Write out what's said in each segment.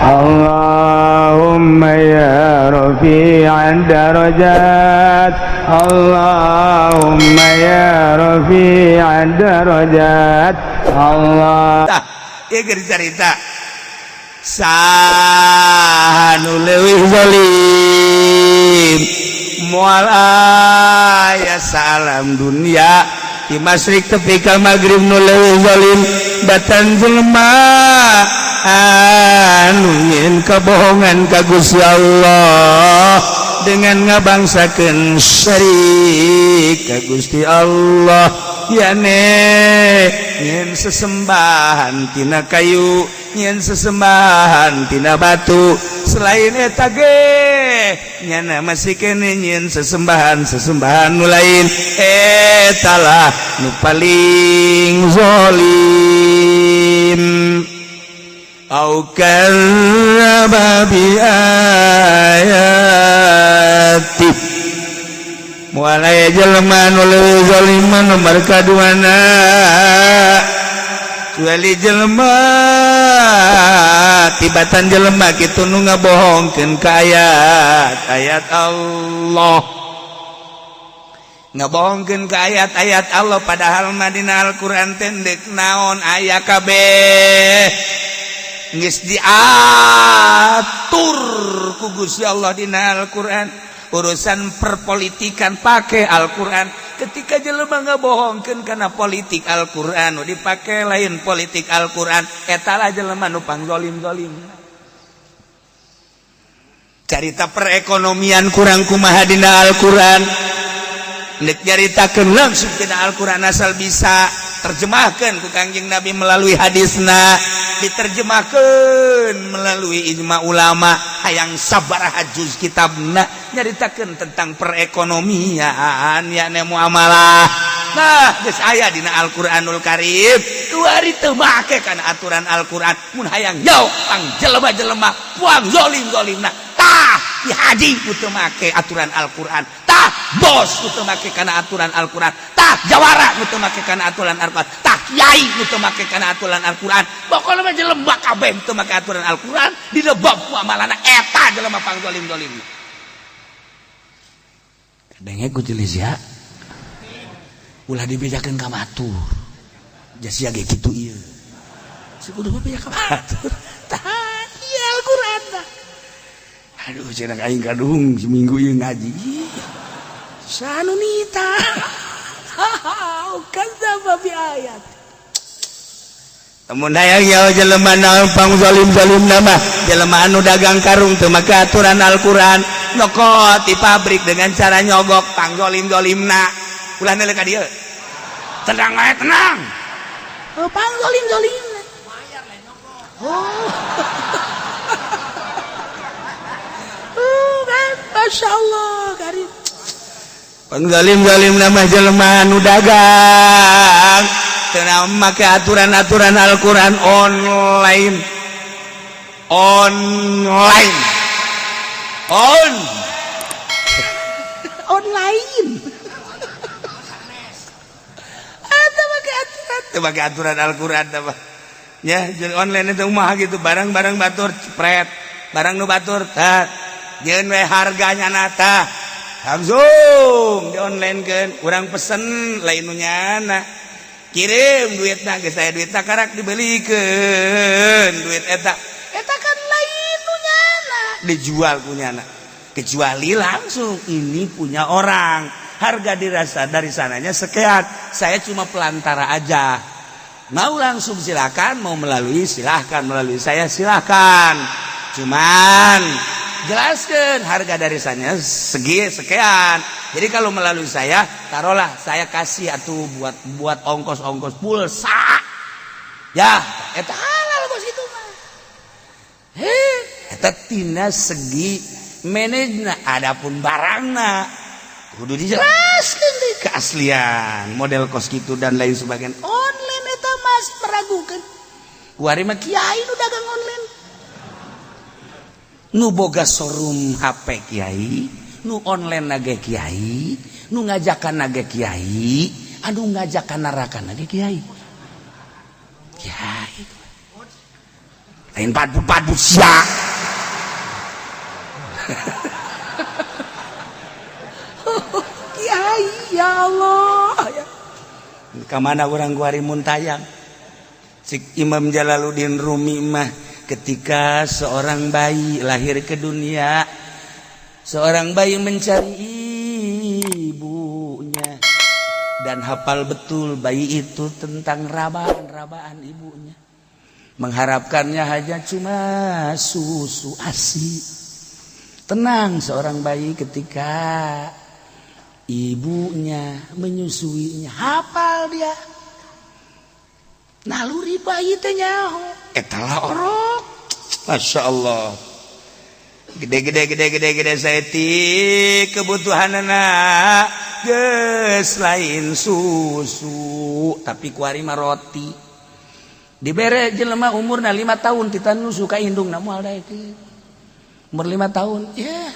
اللهم يا رفيع الدرجات، اللهم يا رفيع الدرجات، الله Tah, ieu keur carita saha nu leuwih zalim? Moal aya saalam dunia di masyrik tepi ka maghrib nu leuwih zalim batan jelema anu nyieun kabohongan ka Gusti Allah dengan ngabangsakeun syirik ka Gusti Allah, yane nyieun sesembahan tina kayu, nyieun sesembahan tina batu. Selain eta ge nyana masih kene nyieun sesembahan sesembahan nu lain, eta lah nu paling zalim. أو كذب بآياته. Moal aya jelema nu leuwih zalim nomor kaduana kecuali jelema tibatan jelema kitu nu ngabohongkeun ka ayat ayat Allah, ngabohongkeun ka ayat-ayat Allah, padahal mah dina Al-Qur'an teh deuk naon aya kabeh, geus diatur ku Gusti Allah dina Al-Qur'an. Urusan perpolitikan pakai Al-Qur'an. Ketika jelema ngabohongkeun kana politik Al-Qur'an nu dipake lain politik Al-Qur'an, eta lah jelema nu pangzolim-zolim. Carita perekonomian kurang kumaha dina Al-Qur'an, nek nyaritakeun langsung dina Al-Qur'an, asal bisa terjemahkan ku Kangjeng Nabi melalui hadisna, diterjemahkan melalui ijma ulama, hayang sabaraha juz kitabna nyaritakeun tentang perekonomian, yakni muamalah. Nah, geus aya dina Al-Qur'anul Karim, kuari teu make kana aturan Al-Qur'an. Mun hayang jauh pang jelema-jelema puang zolim-zolimna. Tah, di haji ku teu make aturan Al-Qur'an, tah bos ku teu make kana aturan Al-Qur'an, tah jawara ku teu make kana aturan Al-Qur'an, tah kiai ku teu make kana aturan Al-Qur'an. Pokokna mah jelema kabeh teu make aturan Al-Qur'an dina bab muamalahna, eta jelema pang zolim-zolim. Denge ku jelis ya, ulah dibejakeun ka batur, sia ge kitu ieu si kudu beja ka batur. Tah, ieu Al-Qur'an tah. Aduh, cenah aing kadung seminggu ieu ngaji sanu nita kadzdzaba bi ayat. Mun hayang ya jelema naon pang zalim-zalim nama, jelema anu dagang karung teu make aturan Al-Qur'an, nyokot di pabrik dengan cara nyogok, pang zalim-zalimna. Ulah neuleuh ka dieu, tenang wae, tenang. Oh, pang zalim-zalimna. Oh. Oh, kan, Masya Allah, karim. Pang zalim-zalim nama jelema anu dagang teu make aturan-aturan Al-Qur'an, online online on online, eta make aturan teu make aturan Al-Qur'an teh ya. Jadi online itu mah gitu, barang-barang batur cepret, barang nu batur tah jeung we harganya nata langsung di online kan, urang pesen lain nu nyana, kirim duit na geus aya duitna, karak dibelikeun duit eta, eta kan lain nu nyana dijual punyana, kecuali langsung ini punya orang, harga dirasa dari sananya sekian, saya cuma pelantara aja, mau langsung silakan, mau melalui silahkan, melalui saya silahkan, cuman jelaskan harga dari sana segi sekian. Jadi kalau melalui saya, taruhlah saya kasih atau buat buat ongkos-ongkos pulsa ya, eta halal bos itu mah. Heh, eta tina segi manajna. Adapun barangna kudu dijelaskan deh keaslian model kos gitu dan lain sebagainya. Online eta masih meragukan. Kuari mah kiai nu dagang online, nu boga showroom HP kiai, nu online nage kiai, nu ngajakan nage kiai, anu ngajakan neraka nage kiai. Kiai. Lain padbu-padbu sia. Kiai ya Allah ya. Kamana urang kuari mun tayang? Cik Imam Jalaluddin Rumi mah ketika seorang bayi lahir ke dunia, seorang bayi mencari ibunya dan hafal betul bayi itu tentang rabaan-rabaan ibunya. Mengharapkannya hanya cuma susu ASI. Tenang seorang bayi ketika ibunya menyusuinya, hafal dia. Naluri bayi teh nyaho. Eta lah orok. Masya Allah. Gede-gede gede-gede gede saeutik kebutuhanana geus lain susu tapi kuari mah roti. Dibere jelema umurna 5 tahun tita nyusu ka indungna moal daek. Umur 5 tahun, ya.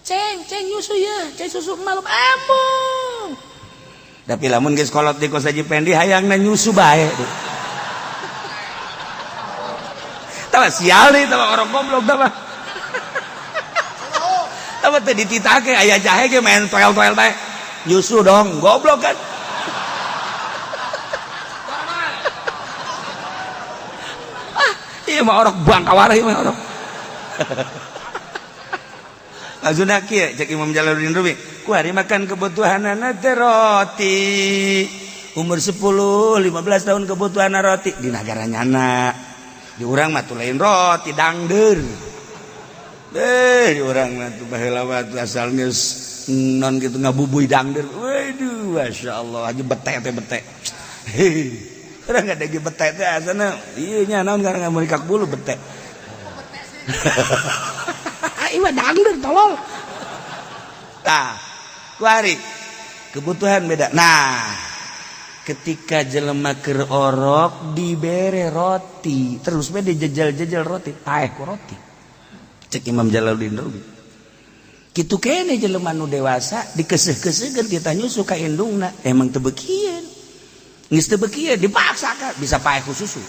Ceng, ceng nyusu ya, ceng susu malum embung. Tapi lamun geus kolot di kos Haji Pendi hayangna nyusu bae. Tah sial deui tah orang goblok tah mah. Tah teh dititake aya jahe ge main toel-toel bae. Nyusu dong, goblok kan. Ah, ieu mah orok bangkawara ieu mah orok. Maksudna kieu cek Imam Jalaluddin Rumi, ku hari makan kebutuhanana teh roti. Umur 10, 15 tahun kebutuhan roti di nagara nyana. Di urang mah tuh lain roti dangder. Di urang mah tuh baheula mah tuh asal geus non gitu ngabubuy dangder. Waduh, masyaallah aja bete teh bete. Hei, urang nggak ada bete teh asana. Ieu nya naon karena ngamurikak bulu bete. Ieu dangder tolol. Tah, kuari kebutuhan beda. Nah, ketika jelema keur orok dibere roti, terus we dijejel-jejel roti, paeh ku roti. Cek Imam Jalaluddin Rumi. Kitu kene jelema nu dewasa dikeuseuh-keuseuhkeun kita nyusu ka indungna, emang teu beukieun. Geus teu beukieun dipaksakan bisa paeh ku susu.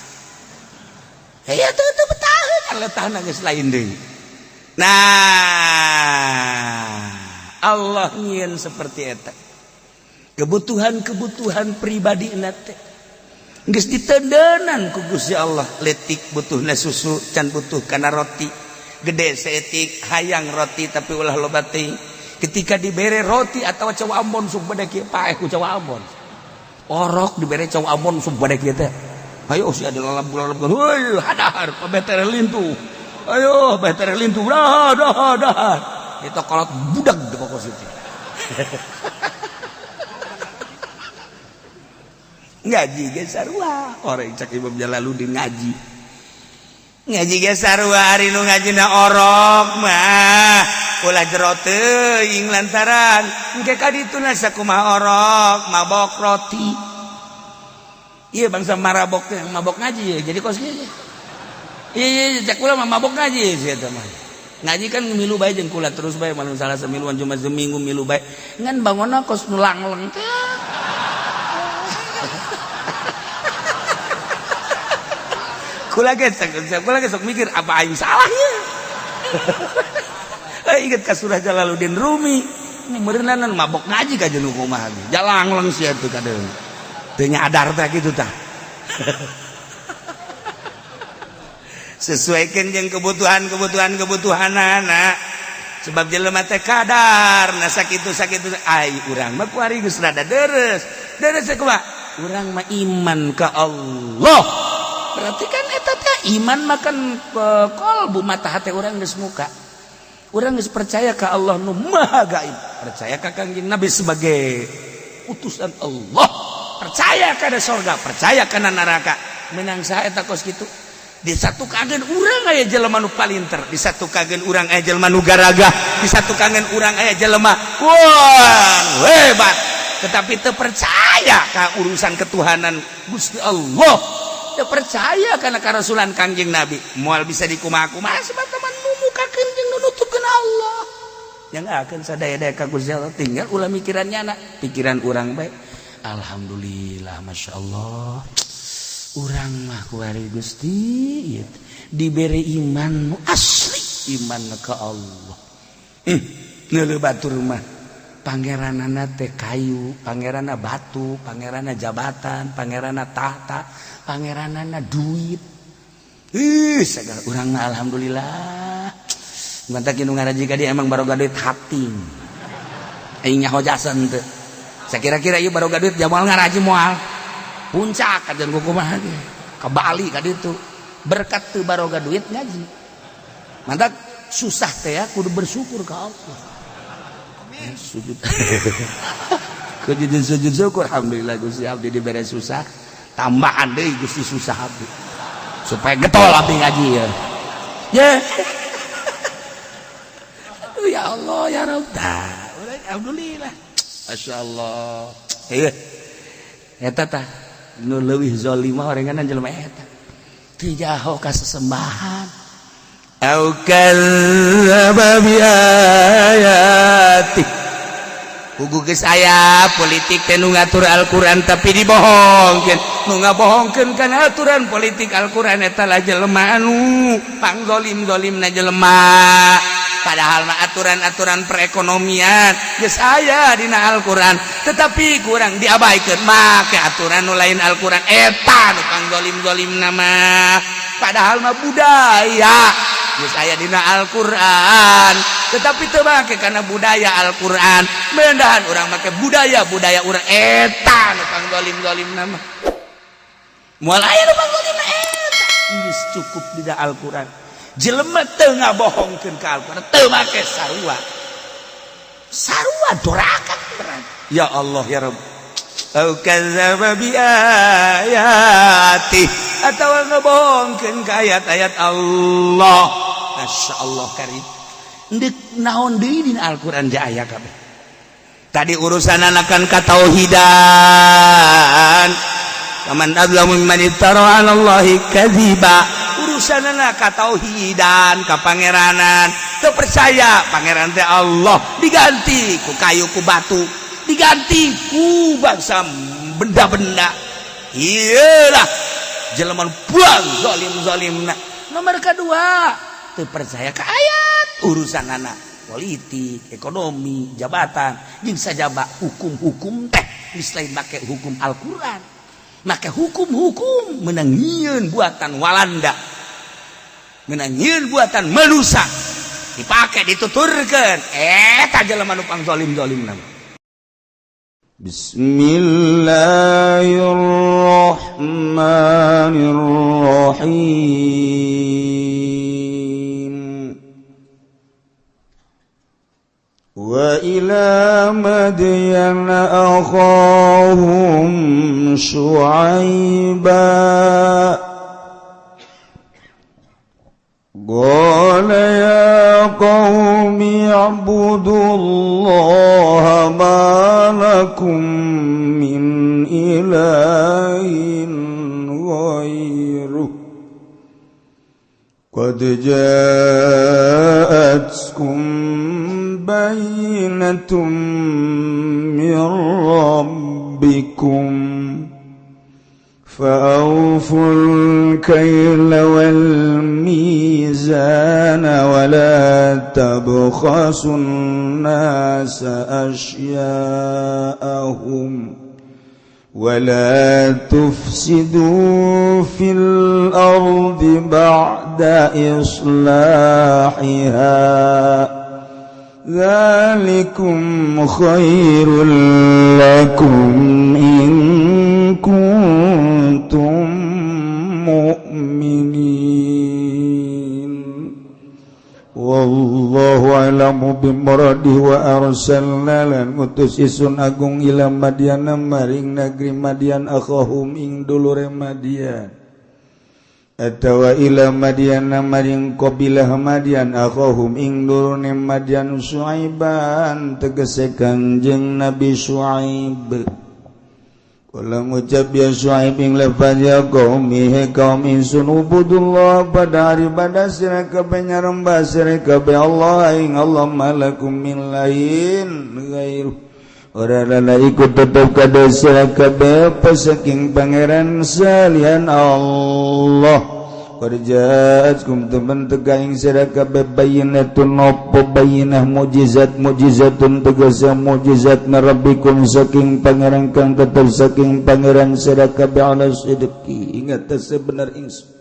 Heuh teu teu betaheun letahna geus lain deui. Nah, Allah nyieun seperti eta. Kebutuhan-kebutuhan pribadi teh geus ditendenan ku Gusti Allah. Letik butuhna susu, can butuh kana roti. Gede saeutik hayang roti tapi ulah loba teuing. Ketika dibere roti atau cau ambon sok bade kieu paeh ku cau ambon. Orok dibere cau ambon sok bade kieu teh. Ayo sia dilalap-lalap. Heuy, hadar pabetere lintuh. Ayo betere lintuh dah dah dah. Itu kolot budak di pokok situ. Ngaji ge sarua, orang cak Imam Jalaluddin ngaji. Ngaji ge sarua ari nu ngajina orok mah ulah jero teuing lantaran engke ka dituna sakumaha orok mabok roti. Ieu bangsa marabok teh mabok ngaji ya, jadi kos kieu. Iya, cek kula mah mabok ngaji sih eta mah. Ngaji kan milu bae jeung kula terus bae malam salah semiluan cuma seminggu milu bae. Ngan bangonna kos nu langleng teh. Kula ge sok mikir apa aing salah ieu. Inget ka surah Jalaluddin Rumi. Meureunana mabok ngaji ka jeung kumaha ge. Jalangleng sia teh kadeung. Teu nyadar teh kitu tah. Sesuaikan jeung kebutuhan-kebutuhan kebutuhan anak sebab jelema teh kadar nah sakitu sakitu ai urang mah kuari geus rada deres deres teh kumaha urang mah iman ka Allah berarti kan eta teh iman makan kolbu mata hate urang geus muka urang geus percaya ka Allah nu maha gaib percaya ka Kangjeng Nabi sebagai utusan Allah percaya kana sorga percaya kana neraka menang saha eta kos kitu. Di satu kagen urang aya jelema nu palinter, di satu kagen urang aya jelema nu garaga, di satu kagen urang aya jelema wah hebat, tetapi teu percaya ka urusan ketuhanan Gusti Allah, teu percaya kana karasulan Kangjeng Nabi, moal bisa dikumaha-kumaha sebab teman nu mukakeun jeung nu nutupkeun Allah. Yang akan sadaya-daya ka Gusti Allah tinggal ulah mikirannya anak, pikiran urang bae. Alhamdulillah, masyaallah. Urang mah kuari Gusti ieu Dibere iman nu asli, iman ke Allah. Neuleuh batur mah pangeranana teh kayu, pangeranna batu, pangeranna jabatan, pangeranna tahta, pangeranana duit. Ih, segala urang mah alhamdulillah. Mantak nu ngaraji ka dia emang baroga duit hati. Aing nyaho jasan teu. Sakira-kira ieu baroga duit jamal ngaraji moal. Puncak kajian kumaha ge. Ke Bali ka ditu. Berkat teu baroga duit ngaji. Mantak susah teh ya kudu bersyukur ka Allah. Amin. Sujud. Kudu sujud syukur alhamdulillah Gusti abdi dibere susah, tambahan deui Gusti susah abdi. Supaya getol abdi ngaji ya. Ya. Aduh ya Allah ya Rabb. Tah, alhamdulillah. Masyaallah. Heuh. Eta tah nu leuwih zalim mah orengan jelema eta. Teu jaho ka sesembahan. Au kadzdzaba bi ayati. Puguh geus aya politik teh nu ngatur Al-Qur'an tapi dibohongkeun. Nu ngabohongkeun kana aturan politik Al-Qur'an eta lah jelema anu pangzolim-zolimna jelema. Padahal mah aturan-aturan perekonomian geus aya dina Al-Qur'an, tetapi kurang diabaikeun make aturan nu lain Al-Qur'an eta nu pangzolim-zolimna mah. Padahal mah budaya geus aya dina Al-Qur'an, tetapi teu make kana budaya Al-Qur'an. Mendahan urang make budaya-budaya urang eta nu pangzolim-zolimna mah. Moal aya nu pangzolimna eta. Geus cukup dina Al-Qur'an. Jelema teu ngabohongkeun ka Al-Qur'an, teu make sarua. Sarua doraka berat. Ya Allah ya Rabb. Au kadzdzaba bi ayati atawa ngebohongkeun ka ayat-ayat Allah. Masya Allah karim. Ndek naon deui dina Al-Qur'an ja aya kabeh. Tadi urusan anakan katauhidan. Faman adzlamu mimman iftara 'ala Allahi kadziba. Urusanana katauhidan, kapangeranan. Teu percaya pangeran teh Allah diganti ku kayu ku batu, diganti ku bangsa benda-benda. Iyalah jelema buang zalim-zalimna. Nomor kedua, teu percaya ka ayat urusan anak politik, ekonomi, jabatan, jeung sajaba hukum-hukum teh geus lain make hukum Al-Qur'an. Make hukum-hukum menang nyieun buatan Walanda, menang nyieun buatan manusia dipakai dituturkeun eta jelema nu pangzolim-zolimna. Bismillahirrahmanirrahim. Wa ila Madyana akhahum Syu'aiba. Qala ya qaumi i'budullaha ma lakum min ilahin ghairuh. Qad ja'atkum bayyinatun min rabbikum فأوفوا الكيل والميزان ولا تبخسوا الناس أشياءهم ولا تفسدوا في الأرض بعد إصلاحها ذلكم خير لكم إن كنتم مؤمنين. Wallahu a'lamu bimuradihi wa arsalna lan ngutus isun agung ila Madyana maring negeri Madyan akhahum ing dulure Madyan atawa ila Madyana maring qabilah Madyan akhahum ing dulure Madyan Syuaiban tegese Kanjeng Nabi Syuaib. Kala ngucap ya Syuaib ing lafaz ya qaumi he kaum insun ubudullah pada hari pada sira kabeh nyarembah sira kabeh Allah ing Allah malakum min lain ghairu ora lana ikut tetep kada sira kabeh apa saking pangeran salian Allah. Qad ja'atkum temen teka ing sira kabeh bayyinatun apa bayyinah mukjizat mukjizatun tegese mukjizat rabbikum saking pangeran kang tetep saking pangeran sira kabeh ala sidqi ingat sebenar ingsun.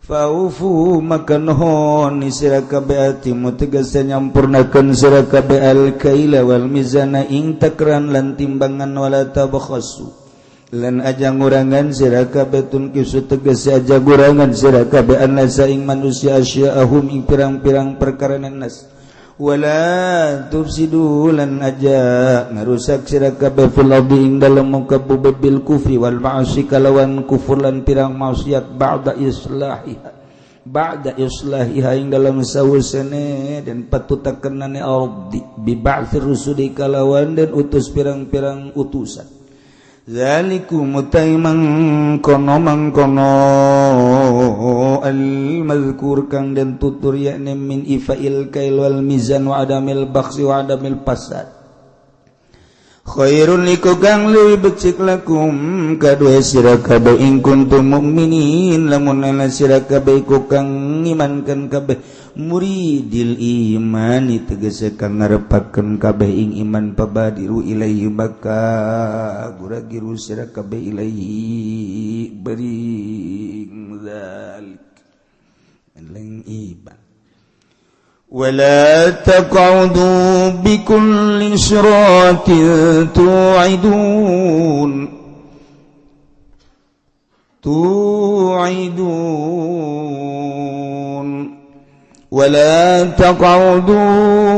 Faufu maka nuhun sira kabeh atimu tegese nyampurnakeun sira kabeh al kaila wal mizana ing takran lan timbangan wala tabkhasu lan aja ngurangan sira kabeh tunkisu tegese aja ngurangan sira kabeh annasa ing manusia asyaahum ing pirang-pirang perkara nas wala tufsidu lan aja ngarusak sira kabeh fil ardi ing dalem muka bumi bil kufri wal ma'asi kalawan kufur lan pirang maksiat ba'da islahiha ing dalem sawusene dan patutakenane ardi bi ba'tsir rusuli kalawan dan utus pirang-pirang utusan. Zalikum mutaimang kono mangkono al-mazkur kang den tutur yakni min ifail kail wal mizan wa adamil bakhsi wa adamil fasad khairun liku kang leuwih becik lakum kadue sira kabeh ing kuntum mukminin lamun ana sira kabeh iku kang ngimankeun kabeh muridil imani tegese kang ngarepakeun kabeh ing iman pabadiru ilaihi maka guragiru sira kabeh ilaihi bering zalik leng iman wala taq'udu bikulli siratin tu'idun ولا تقعدوا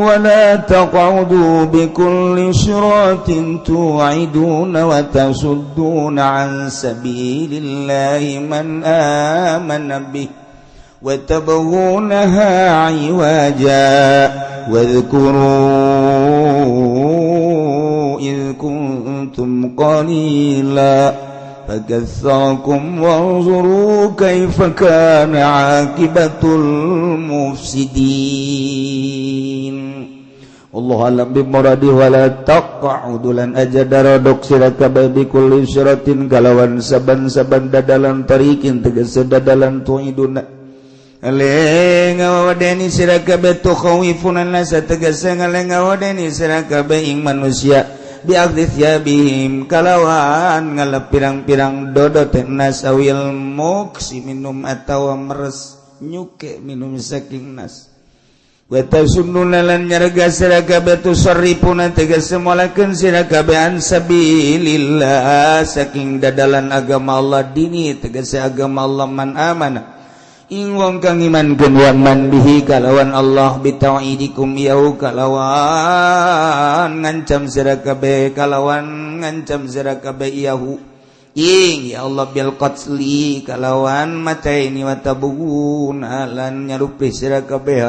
بكل صراط توعدون وتصدون عن سبيل الله من آمن به وتبغونها عوجا واذكروا إذ كنتم قليلا فكثركم وانظروا كيف كان عاقبة المفسدين. Allah alam bimuradi wala taq'udu lan aja darodok sira kabeh bikulli siratin kalawan saban-saban dadalan tarikin tegese dadalan tuiduna ale ngawadeni sira kabeh tukhawifuna nasa tegese ngawadeni sira kabeh ing manusia bi'akhdhi thiyabihim kalawan ngalap pirang-pirang dodot nas awil muksi minum atawa meres nyuke minum saking nas wa tasunnuna lan nyarga sira kabeh tusarrifuna tegese molakeun sira kabeh an sabilillah saking dadalan agama Allah dini tegese agama Allah man amana ing wong kang imankeun wa man bihi kalawan Allah bitauhidikum yau kalawan ngancam sira kabeh kalawan ngancam sira kabeh yahu ing ya Allah bil qatli kalawan mataini wa tabun lan nyarupi sira kabeh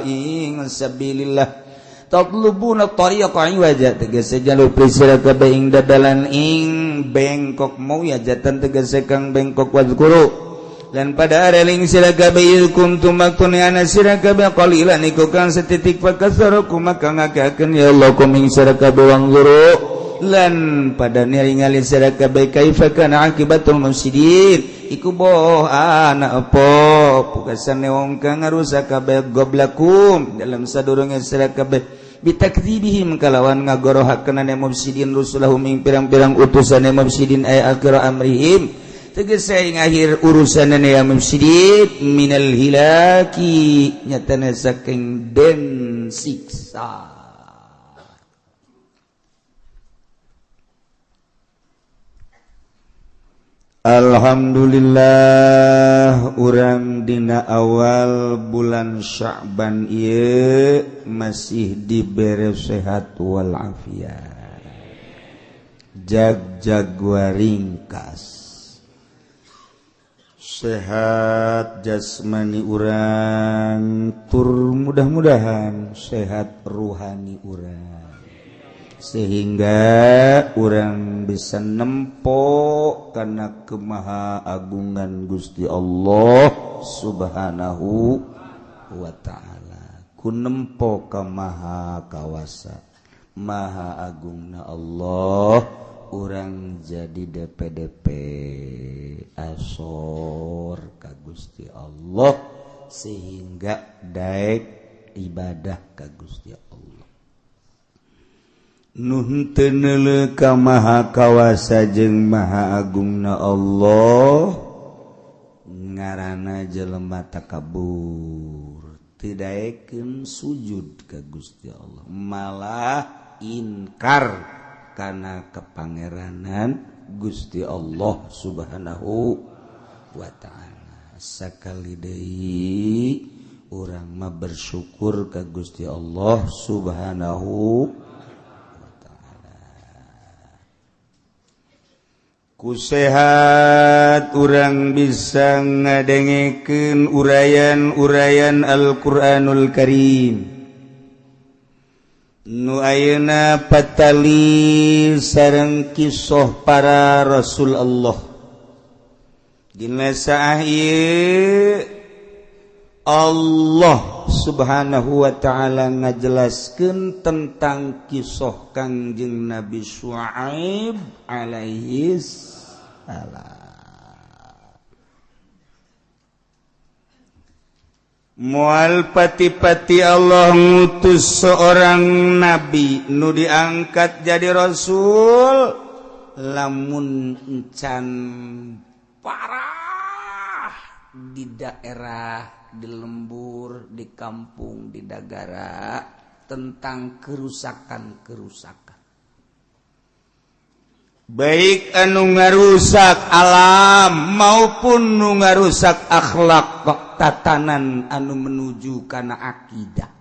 ing sabilillah tatlubuna tariqa iwaja tegese jalupi sira kabeh ing dadalan ing bengkok mau ya jatan tegese kang bengkok wazkuru dan pada areling sira kabeh kuntum maktun ana sira kabeh qalilan iku kang setitik fakasarukum maka ngakakeun ya Allah kum ing sira kabeh wangzuru lan pada ningali sira kabeh kaifa kana akibatul mufsidin iku boh ana apa pukasane wong kang ngarusak kabeh goblakum dalam sadurunge sira kabeh bitakdzibihim kalawan ngagorohakeunane mufsidin rusulahum ing pirang-pirang utusane mufsidin ay akhir amrihim tegese ing akhir urusanane ya mufsidin minal hilaki nyatane saking den siksa. Alhamdulillah urang dina awal bulan Sya'ban ieu masih dibere sehat wal afiat jag-jag waringkas sehat jasmani urang tur mudah-mudahan sehat ruhani urang sehingga orang bisa nempo karena kemahaagungan Gusti Allah Subhanahu wa ta'ala ku nempo ka maha kawasa maha agungna Allah urang jadi DPDP asor ka Gusti Allah sehingga daek ibadah ka Gusti Allah. Nuh teu neuleuh ka Maha Kawasa jeung Maha Agungna Allah, ngaranna jelema takabur, teu daekeun sujud ka Gusti Allah, malah inkar kana kepangeranan Gusti Allah Subhanahu wa ta'ala. Sakali deui urang mah bersyukur ka Gusti Allah Subhanahu wa ta'ala. Ku sehat urang bisa ngadengekeun uraian-uraian Al-Qur'anul Karim nu ayeuna patali sareng kisah para Rasul Allah. Dina saah ieu Allah Subhanahu wa ta'ala ngajelaskeun tentang kisah Kangjeng Nabi Syuaib alaihi salam. Moal pati-pati Allah ngutus seorang nabi nu diangkat jadi rasul lamun encan parah di daerah, di lembur, di kampung, di dagara tentang kerusakan-kerusakan. Baik anu ngarusak alam maupun nu ngarusak akhlak tatanan anu menuju kana akidah.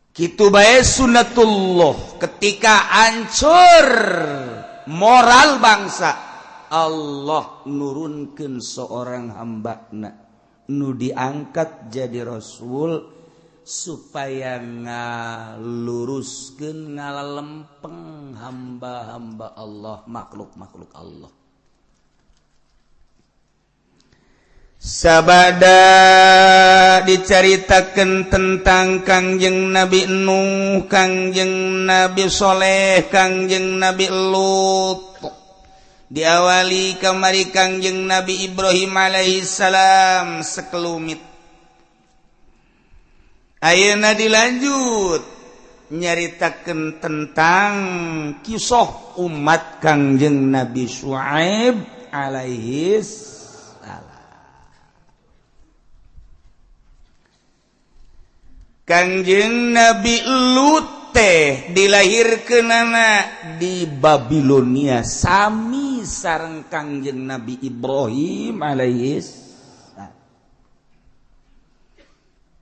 Kitu bae sunatullah ketika hancur moral bangsa, Allah nurunkeun seorang hambana nu diangkat jadi rasul supaya ngaluruskeun ngalalempeng hamba-hamba Allah, makhluk-makhluk Allah. Sabada dicaritakeun tentang Kangjeng Nabi Nuh, Kangjeng Nabi Soleh, Kangjeng Nabi Lut. Diawali kamari Kangjeng Nabi Ibrahim alaihissalam sekelumit. Ayeuna dilanjut nyaritakeun tentang kisah umat Kangjeng Nabi Syuaib alaihis salam. Kangjeng Nabi Lut teh dilahirkeunana di Babilonia sami sareng Kangjeng Nabi Ibrahim alaihis salam.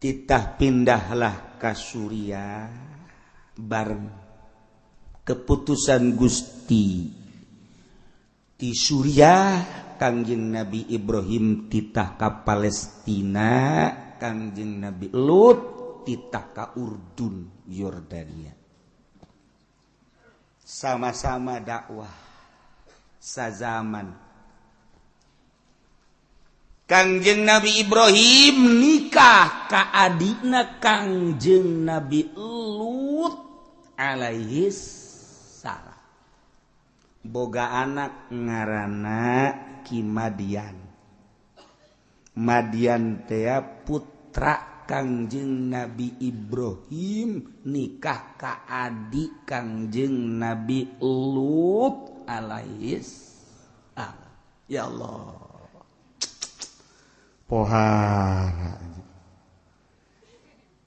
Titah pindahlah ka Suriah bareng keputusan Gusti di Suriah. Kangjeng Nabi Ibrahim titah ka Palestina, Kangjeng Nabi Lut titah ka Urdun, Yordania. Sama-sama dakwah sazaman. Kangjeng Nabi Ibrahim nikah ka adikna Kangjeng Nabi Lut alaihi salam. Boga anak ngaranna Ki Madian. Madian teh putra Kangjeng Nabi Ibrahim nikah ka adik Kangjeng Nabi Lut alaihi salam. Ya Allah. Pohara.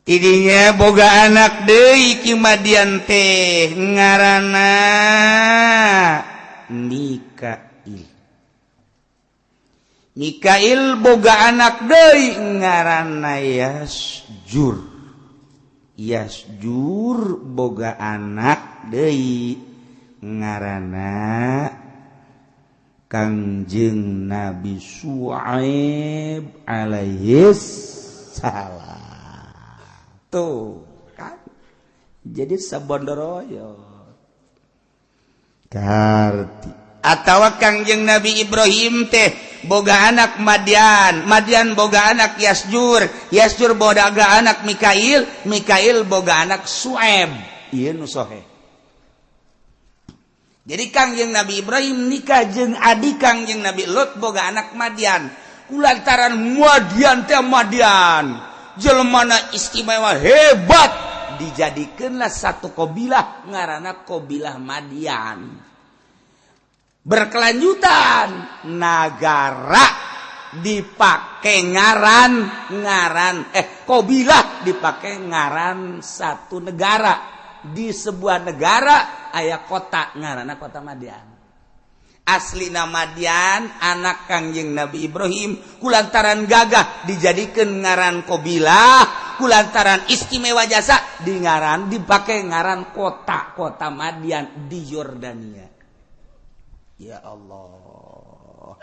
Tidinya boga anak deui Ki Madian teh ngaranna Mikail. Mikail boga anak deui ngaranna Yasjur. Yasjur boga anak deui ngaranna Kangjeng Nabi Syuaib alaihi salam. Tuh kan jadi sabondoroyo karti. Atawa Kangjeng Nabi Ibrahim teh boga anak Madian, Madian boga anak Yasjur, Yasjur boga anak Mikail, Mikail boga anak Syuaib. Ieu nu soheh. Jadi Kangjeng Nabi Ibrahim nikah jeung adik Kangjeng Nabi Lut boga anak Madian. Kulantaran Madian teh Madian jelemana istimewa hebat, dijadikanlah satu kabilah ngaranna kabilah Madian. Berkelanjutan nagara dipakai ngaran ngaran kabilah dipakai ngaran satu negara. Di sebuah negara aya kota ngaranna kota Madian. Aslina Madian anak Kangjeng Nabi Ibrahim, kulantaran gagah dijadikan ngaran kabilah, kulantaran istimewa jasa di ngaran dipakai ngaran kota, kota Madian di Yordania. Ya Allah,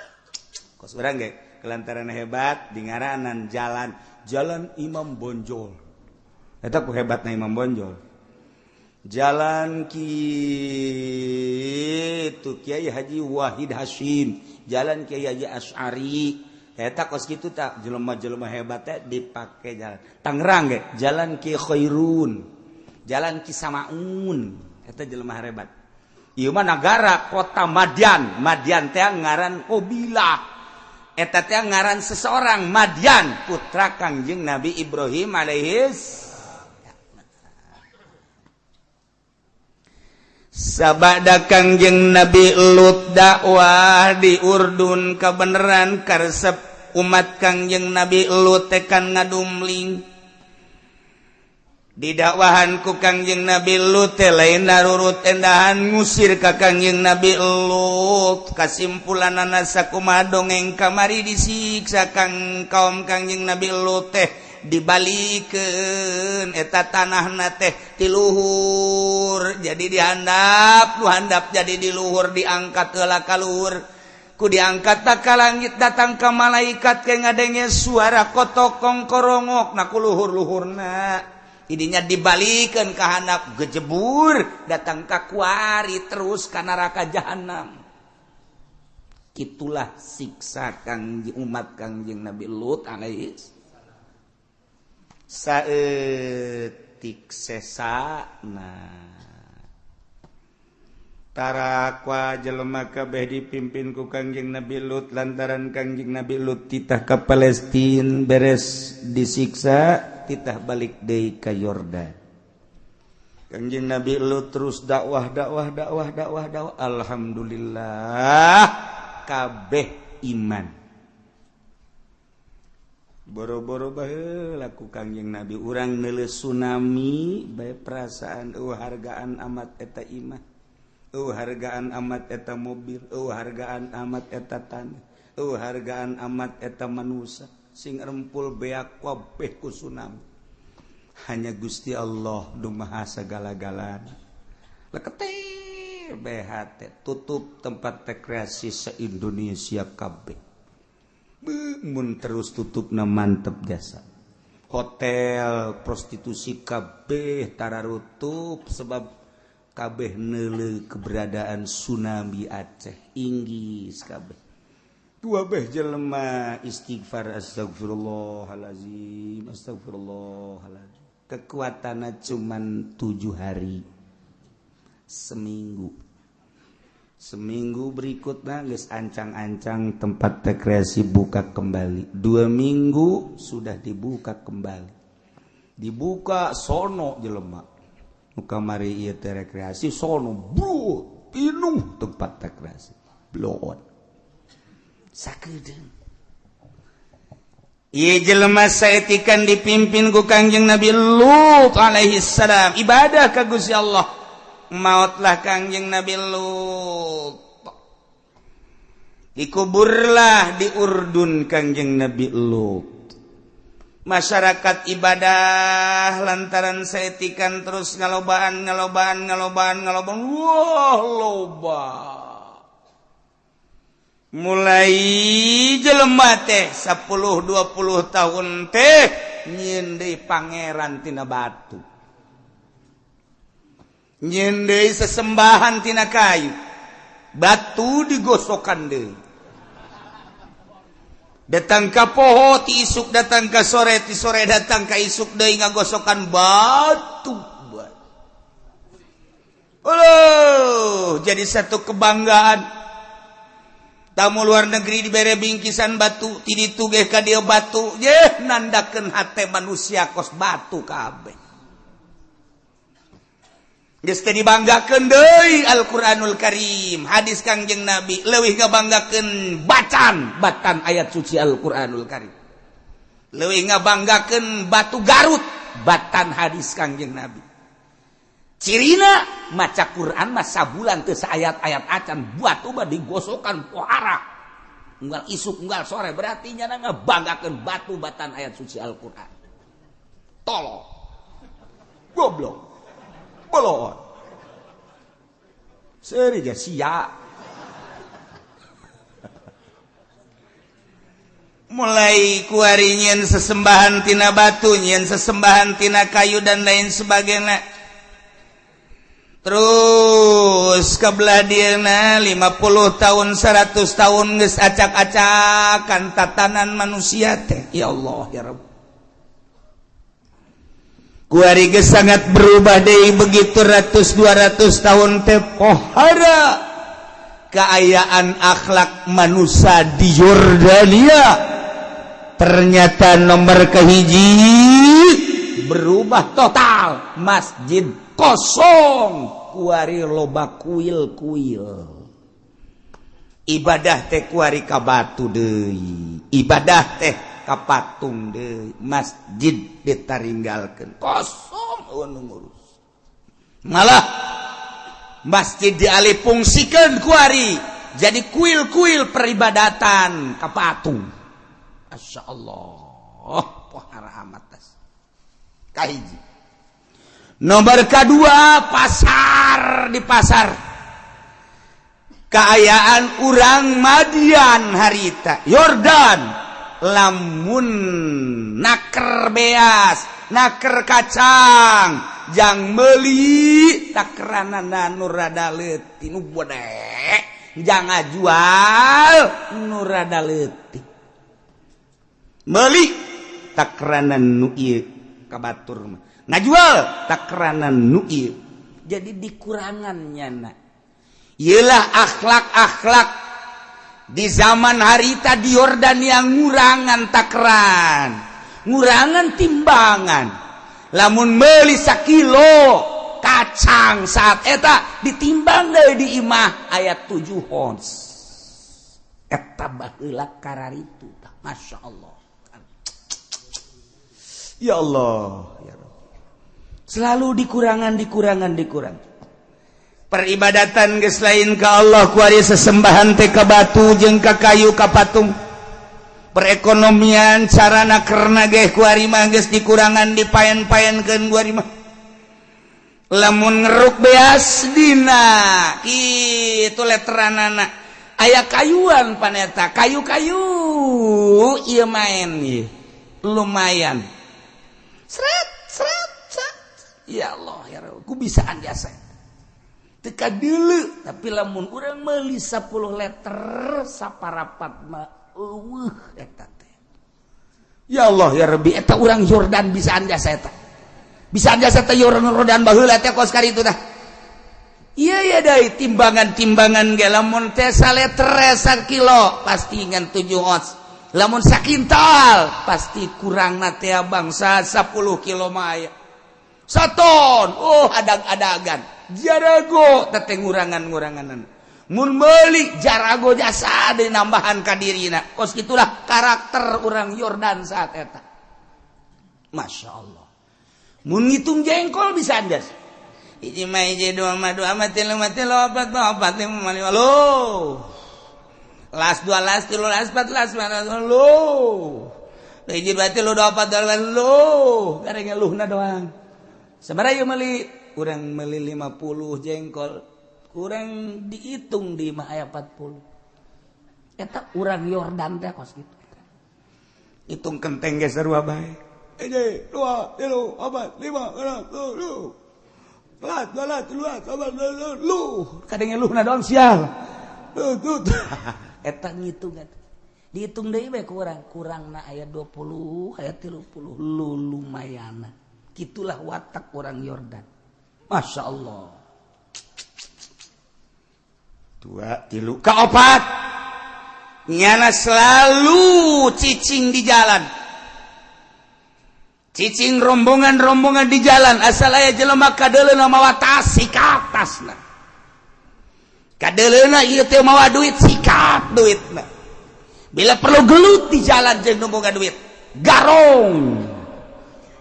kos urang ge kelantaran hebat di ngaranan jalan Jalan Imam Bonjol. Eta ku hebatna Imam Bonjol. Jalan kitu Kiai Haji Wahid Hasyim, Jalan Kiai Haji Asy'ari. Eta kos kitu tak jelema-jelema hebat teh dipake jalan. Tangerang ge Jalan Ki Khairun, Jalan Ki Samaun, eta jelema hebat. Ieu mah nagara kota Madian, Madian teh ngaran kabilah. Eta teh ngaran seseorang Madian, putra Kangjeng Nabi Ibrahim alaihis. Sabada Kangjeng Nabi Lut dakwah di Urdun kebenaran karesep umat Kangjeng Nabi Lut tekan ngadumling. Didakwahan ku Kangjeng Nabi Lut teh lain narurut endahan ngusir ka Kangjeng Nabi Lut. Kasimpulanana sakumaha dongeng kamari disiksa kang kaum Kangjeng Nabi Lut teh dibalikeun eta tanahna teh ti luhur jadi dihandap, nu handap jadi di luhur diangkat heula ka luhur, ku diangkat ka langit datang ka malaikat ke ngadenge suara kotokong korongok na ku luhur-luhurna idinya dibalikeun ka handap gejebur datang ka kuari terus ka neraka jahanam. Kitulah siksa kang umat Kangjeng Nabi Lut alaihi saeutik sesana. Tarakwa jelema kabeh dipimpin ku Kangjeng Nabi Lut lantaran Kangjeng Nabi Lut titah ka Palestina beres disiksa titah balik deui ka Yordan. Kangjeng Nabi Lut terus dakwah dakwah dakwah dakwah dakwah, alhamdulillah kabeh iman. Boro-boro bae laku Kangjeng Nabi urang neuleuh tsunami bae perasaan eueuh hargaan amat eta imah, eueuh hargaan amat eta mobil, eueuh hargaan amat eta tanah, eueuh hargaan amat eta manusia sing rempul beak kabeh ku tsunami. Hanya Gusti Allah nu maha sagala-galana. Lekete BHT tutup tempat rekreasi se-Indonesia kabeh. Mun terus tutup na mantep jasa. Hotel prostitusi kabeh tararutup sebab kabeh neuleuh keberadaan tsunami Aceh inggis kabeh. Dua beh jelema istighfar astagfirullahalazim astagfirullahalazim. Kekuatanna cuman 7 hari. Seminggu. Seminggu berikutnya geus ancang-ancang tempat rekreasi buka kembali. 2 minggu sudah dibuka kembali. Dibuka sono jelema. Nu kamari ieu teh rekreasi sono bro, pinuh tempat rekreasi. Bloon. Sakedeung. Ieu jelema saetikan dipimpin ku Kangjeng Nabi Lut alaihi salam ibadah ka Gusti Allah. Mautlah Kangjeng Nabi Lut. Dikuburlah di Urdun Kangjeng Nabi Lut. Masyarakat ibadah lantaran saetikan terus ngalobaan ngalobaan ngalobaan ngalobaan. Wah loba. Mulai jelema teh 10-20 tahun teh nyieun deui pangeran tina batu. Nyieun deui sesembahan tina kayu, batu digosokan deui. Datang ka poho ti isuk datang ka sore, ti sore datang ka isuk deui ngagosokan batu. Oh, jadi satu kebanggaan. Tamu luar negeri dibere bingkisan batu, ti ditu ge ka dieu batu, yeh nandakeun hate manusia kos batu kabeh. Geus teu dibanggakeun deui Al-Qur'anul Karim, hadis Kangjeng Nabi leuwih ngabanggakeun bacan, batan ayat suci Al-Qur'anul Karim. Leuwih ngabanggakeun batu Garut, batan hadis Kangjeng Nabi. Cirina maca Quran mah sabulan teu saayat-ayat acan, batu mah digosokan pohara. Unggal isuk unggal sore berarti nyana ngabanggakeun batu batan ayat suci Al-Qur'an. Tolol. Goblok. Bolon. Seuri ge sia. Mulai kuari nyieun sesembahan tina batu, nyieun sesembahan tina kayu dan lain sebagainya. Terus kebelah dieuna 50 tahun 100 tahun geus acak-acakan tatanan manusia teh. Ya Allah ya Rabb. Kuari geus sangat berubah deui begitu ratus 200 tahun teh pohara keayaan akhlak manusia di Yordania ternyata nomor kahiji berubah total, masjid kosong kuari loba kuil-kuil, ibadah teh kuari ka batu deui, ibadah teh ka patung deui, masjid ditaringgalkeun kosong eueun nu ngurus, malah masjid dialihfungsikeun kuari jadi kuil-kuil peribadatan ka patung. Masya Allah, pohara amat tas. Kahiji. Nomor kedua pasar, di pasar keayaan urang Madian harita Yordan lamun naker beas naker kacang jang meuli takeranana nu rada leutik nu bodek, jang ngajual nu rada leutik, meuli takeranan nu ieu ka batur mah, ngajual takeranan nu ieu, jadi dikurangan nyana. Iyalah akhlak-akhlak di zaman harita di Yordan yang ngurangan takran, ngurangan timbangan. Lamun meuli sakilo kacang saat eta ditimbang deui di imah aya 7 ons. Eta baheula kararitu. Masya Allah. Ya Allah, ya Rabb. Selalu dikurangan, dikurangan, dikurang. Peribadatan geus lain ka Allah kuari sesembahan teh ka batu jeung ka kayu ka patung. Perekonomian carana karena ge kuari mah geus dikurangan, dipaen-paenkeun kuari mah. Lamun ngeruk beas dina kitu letteranana aya kayuan paneta, kayu-kayu ieu main ieu lumayan. Sret sret sret. Ya Allah ya Rabb, ku bisaan jasa. Teka deuleu, tapi lamun urang meuli 10 liter saparapat mah eueuh eta teh. Ya Allah ya Rabbi, eta urang Yordan bisaan jasa eta. Bisaan jasa teh Yordan baheula teh kos karitu tah. Iya ya deui timbangan-timbangan ge lamun teh saliter sakilo pasti ngan 7 ons. Lamun sakintal pasti kurang na teh bangsa 10 kilo mah aya. Saton, oh adag-adagan. Jarago teh ngurangan-nguranganan. Mun meuli jarago jasa deui nambahan ka dirina. Kos kitulah karakter urang Yordan saat eta. Masya Allah. Mun ngitung jengkol bisa anjas. Hiji mah hiji, dua mah dua, mah tilu mah tilu, opat mah opat, lima mah lima. Loh. Las dua las tilu las empat las lima loh. Hiji dua tilu dua opat dua loh. Gareng ngeluhna doang. Sabaraha ieu meuli? Urang meuli 50 jengkol. Kurang dihitung di mah aya 40. Eta urang Yordan teh kos kitu. Hitung kenteng ge sarua bae. Hiji, dua, tilu, opat, lima, enam, tujuh. Belas, dua belas, tilu belas, opat, lu. Kadang ngeluhna doang sial. Tuh, tuh. Eta ngitung eta. Dihitung deui bae kurang, kurangna aya 20, aya 30, lu lumayan. Gitulah watak orang Yordan. Masya Allah. Dua, tilu, kaopat, nyana selalu cicing di jalan, cicing rombongan-rombongan di jalan. Asal aya jelema kadeuleuna mawa tas, sikat tasna. Kadeuleuna ieu teh mawa duit, sikat duitna. Bila perlu gelut di jalan jeung nu boga duit. Garong,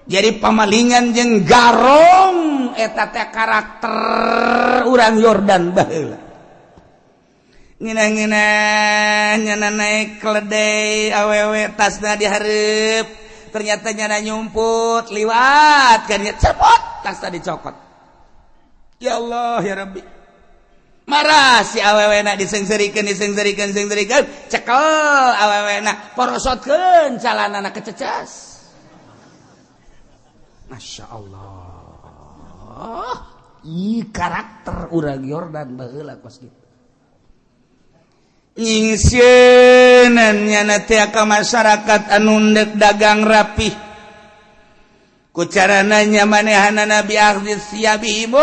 jadi pamalingan jeung garong, eta teh karakter urang Yordan baheula. Ngina-ngina nyana naik keledai, awewe tasna dihareup, ternyata nyana nyumput liwat kan, cepot tasna, dicokot. Ya Allah, ya Rabbi, marah si awewe na, diseungseurikeun, diseungseurikeun, seungseurikeun, cekel awewe na, porosotkeun calanana, kececas. Masya Allah, ih, karakter urang Yordan baheula kos kitu. Nyingsieunan nyana teh ka masyarakat anu ndek dagang rapih ku carana manehana bi akhdzi tsiyabihim,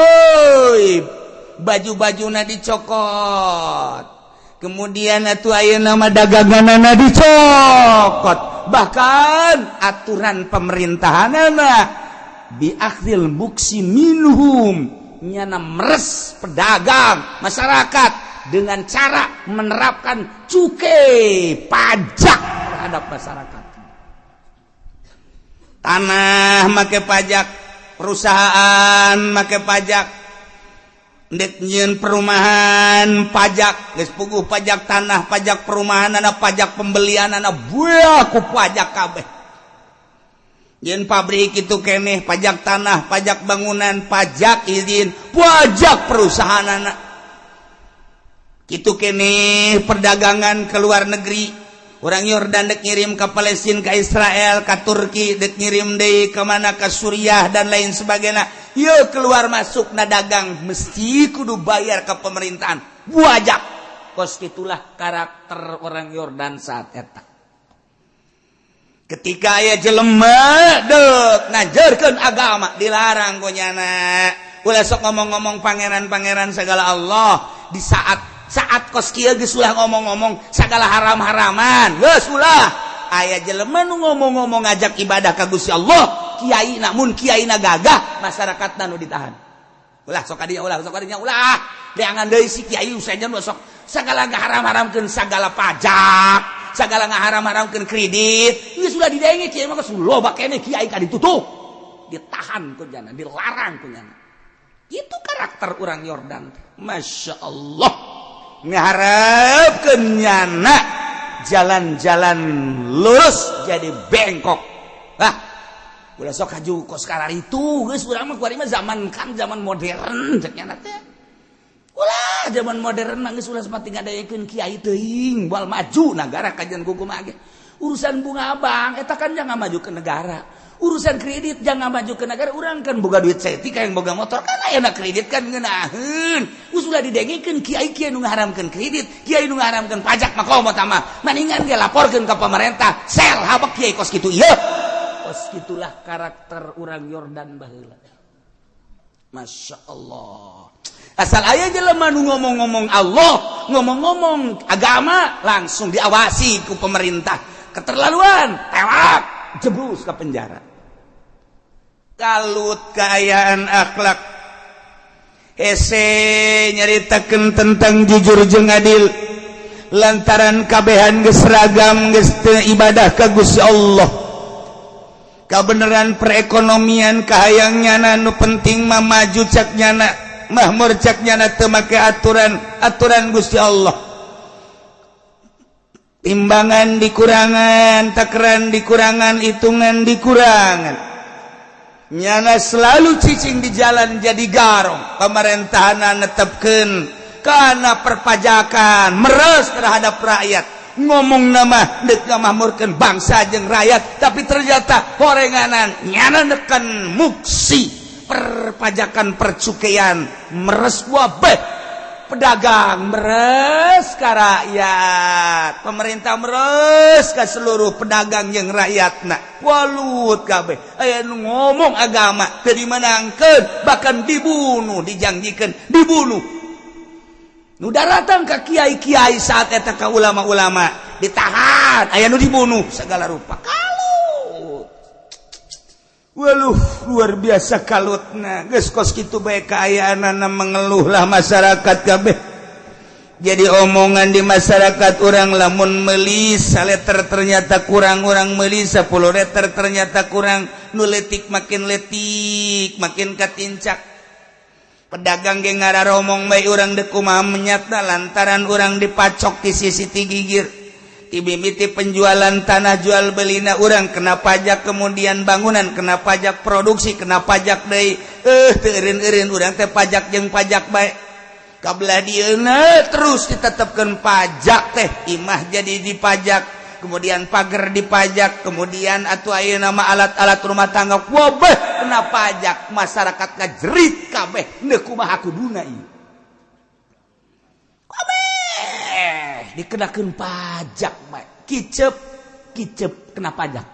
baju-bajuna dicokot, kemudian atuh ayeuna mah daganganana dicokot. Bahkan aturan pemerintahanana bi akhdil muksi minhum, nyana meres pedagang masyarakat dengan cara menerapkan cukai pajak terhadap masyarakat. Tanah make pajak, perusahaan make pajak, ndek nyieun perumahan pajak. Geus puguh pajak tanah, pajak perumahan, ana pajak pembelian, ana buah ku pajak kabeh. Nyieun pabrik itu keneh pajak tanah, pajak bangunan, pajak izin, pajak perusahaan anak itu keneh. Perdagangan ke luar negeri, orang Yordan dek ngirim ke Palestina, ke Israel, ke Turki, dek ngirim deui ke mana, ke Suriah dan lain sebagainya. Yuk, keluar masuk na dagang mesti kudu bayar ke pemerintahan wajak. Kos itulah karakter orang Yordan saat eta. Ketika aya jelema dek ngajarkeun agama, dilarang ku nyana, ulah sok ngomong-ngomong pangeran-pangeran segala Allah. Di saat saat kos kieu geus ulah ngomong-ngomong segala haram-haraman, geus ulah. Aya jelema nu ngomong-ngomong ngajak ibadah ka Gusti Allah, kiai, namun kiai na gagah, masyarakat nu ditahan, ulah sok kadinya, ulah sok kadinya, ulah deangan deui si kiai usahanya nu sok segala ngaharam-haramkeun segala pajak, segala ngaharam-haramkeun kredit. Geus ulah didenge kiai mah, geus loba keneh kiai ka ditutup, ditahan ku nyana, dilarang ku nyana. Itu karakter orang Yordan. Masya Allah, ngaharapkeun nyana jalan-jalan lurus jadi bengkok. Ah, ulah sok haju kos itu, geus urang mah kuari mah zaman kan zaman modern cek nyana teh. Ulah, zaman modern mah geus ulah sempat ngadayekeun kiai teuing, moal maju negara kajian kumaha ge. Urusan bunga bank eta kan jangan maju ke negara, urusan kredit jangan maju ke negara. Urang kan boga duit saeutik, yang boga motor kan aya kredit kan ngeunaheun. Geus ulah didengikeun kiai-kiai nu ngaharamkeun kredit, kiai nu ngaharamkeun pajak mah. Komo mah maningan ge laporkeun ka pemerintah, sel habek kiai kos kitu ieu. Kos gitulah karakter urang Yordan baheula. Masya Allah, asal aya jelema nu ngomong-ngomong Allah, ngomong-ngomong agama, langsung diawasi ku pemerintah. Keterlaluan, tewak, jeblus ke penjara. Kalut keayaan akhlak hese nyaritakeun tentang jujur jeung adil, lantaran kabehan geus seragam, geus teu ibadah ka Gusti Allah. Kebenaran perekonomian kahayang nyana, nu penting mah maju cak nyana, mahmur cak nyana, teu make aturan aturan Gusti Allah. Timbangan dikurangan, takaran dikurangan, hitungan dikurangan. Nyana selalu cicing di jalan jadi garong. Pemerintahan netepkeun karena perpajakan meres terhadap rakyat. Ngomong nama dek ngamahmurkeun bangsa jeung rakyat, tapi ternyata horenganan nyana neken muksi, perpajakan, percukaian meres wabeh, pedagang meres ke rakyat, pemerintah meres ke seluruh pedagang yang rakyat. Walut kabeh. Aya nu ngomong agama teu dimenangkeun, bahkan dibunuh, dijanjikan dibunuh. Nu datang ke kiai-kiai saat eta, ka ulama-ulama, ditahan, aya nu dibunuh, segala rupa kalut. Waluh, luar biasa kalutna. Geus kos kitu bae kaayaanana, mengeluhlah masyarakat kabeh. Jadi omongan di masyarakat orang, lamun meuli saleter ternyata kurang, orang meuli 10 liter ternyata kurang. Nu letik makin letik, makin katincak. Pedagang ge ngararomong bae, urang dek kumaha menyata, lantaran urang dipacok di sisi ti gigir, ti mimiti penjualan tanah, jual belina urang kena pajak, kemudian bangunan kena pajak, produksi kena pajak deui. Teu eureun-eureun urang teh pajak jeung pajak bae. Kabelah dieuna terus ditetapkan pajak teh, imah jadi dipajak, kemudian pagar dipajak, kemudian atau ayeuna nama alat-alat rumah tangga wabeh kena pajak. Masyarakat ngajerit kabeh, ndek kumaha kuduna ieu, kabeh dikenakeun pajak bae. Kicep kicep kena pajak.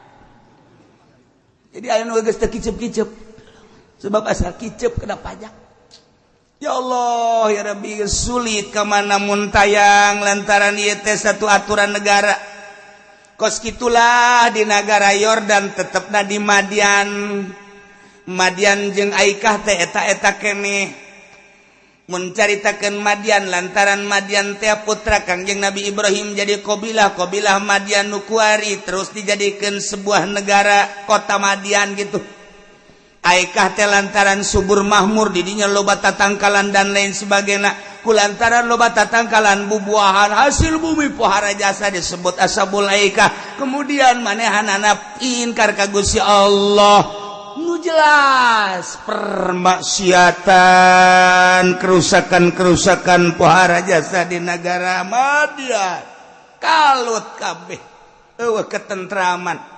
Jadi aya nu geus teu kicep-kicep, sebab asal kicep kena pajak. Ya Allah, ya Rabbi, sulit kemana muntayang, lantaran ieu teh satu aturan negara. Kos gitulah di negara Yordan, tetepna di Madian. Madian jeung Aikah teh eta-eta keneh. Mencaritakan Madian, lantaran Madian teh putra Kangjeng Nabi Ibrahim, jadi qabilah qabilah Madian nu kuari terus dijadikan sebuah negara, kota Madian gitu. Aikah teh lantaran subur mahmur, didinya loba tatangkalan dan lain sebagainya. Kulantaran loba tatangkalan, bubuahan, hasil bumi, pohara jasa, disebut ashabul aikah. Kemudian manehanana inkar ka Gusti Allah, nu jelas permaksiatan, kerusakan-kerusakan pohara jasa di negara Madian. Kalut kabeh, eueuh ketentraman.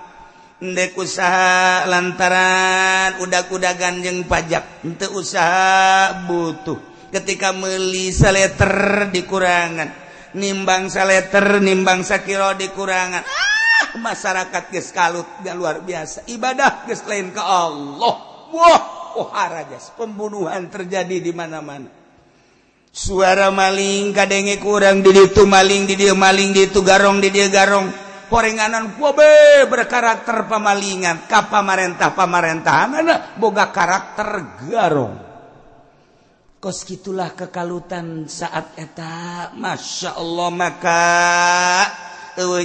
Ndek usaha lantaran udag-udagan jeung pajak, henteu usaha butuh. Ketika meuli saleter dikurangan, nimbang saleter, nimbang sakilo dikurangan. Ah, masyarakat geus kalut gak luar biasa. Ibadah geus lain ke Allah. Wah, oh harajas, pembunuhan terjadi di mana-mana. Suara maling kadenge kurang, di ditu maling, di dieu maling, di itu garong, di dieu garong. Porenganan kobe berkarakter pemalingan ka pamarentah, pamarentahan boga karakter garong. Kos gitulah kekalutan saat eta. Masya Allah. Maka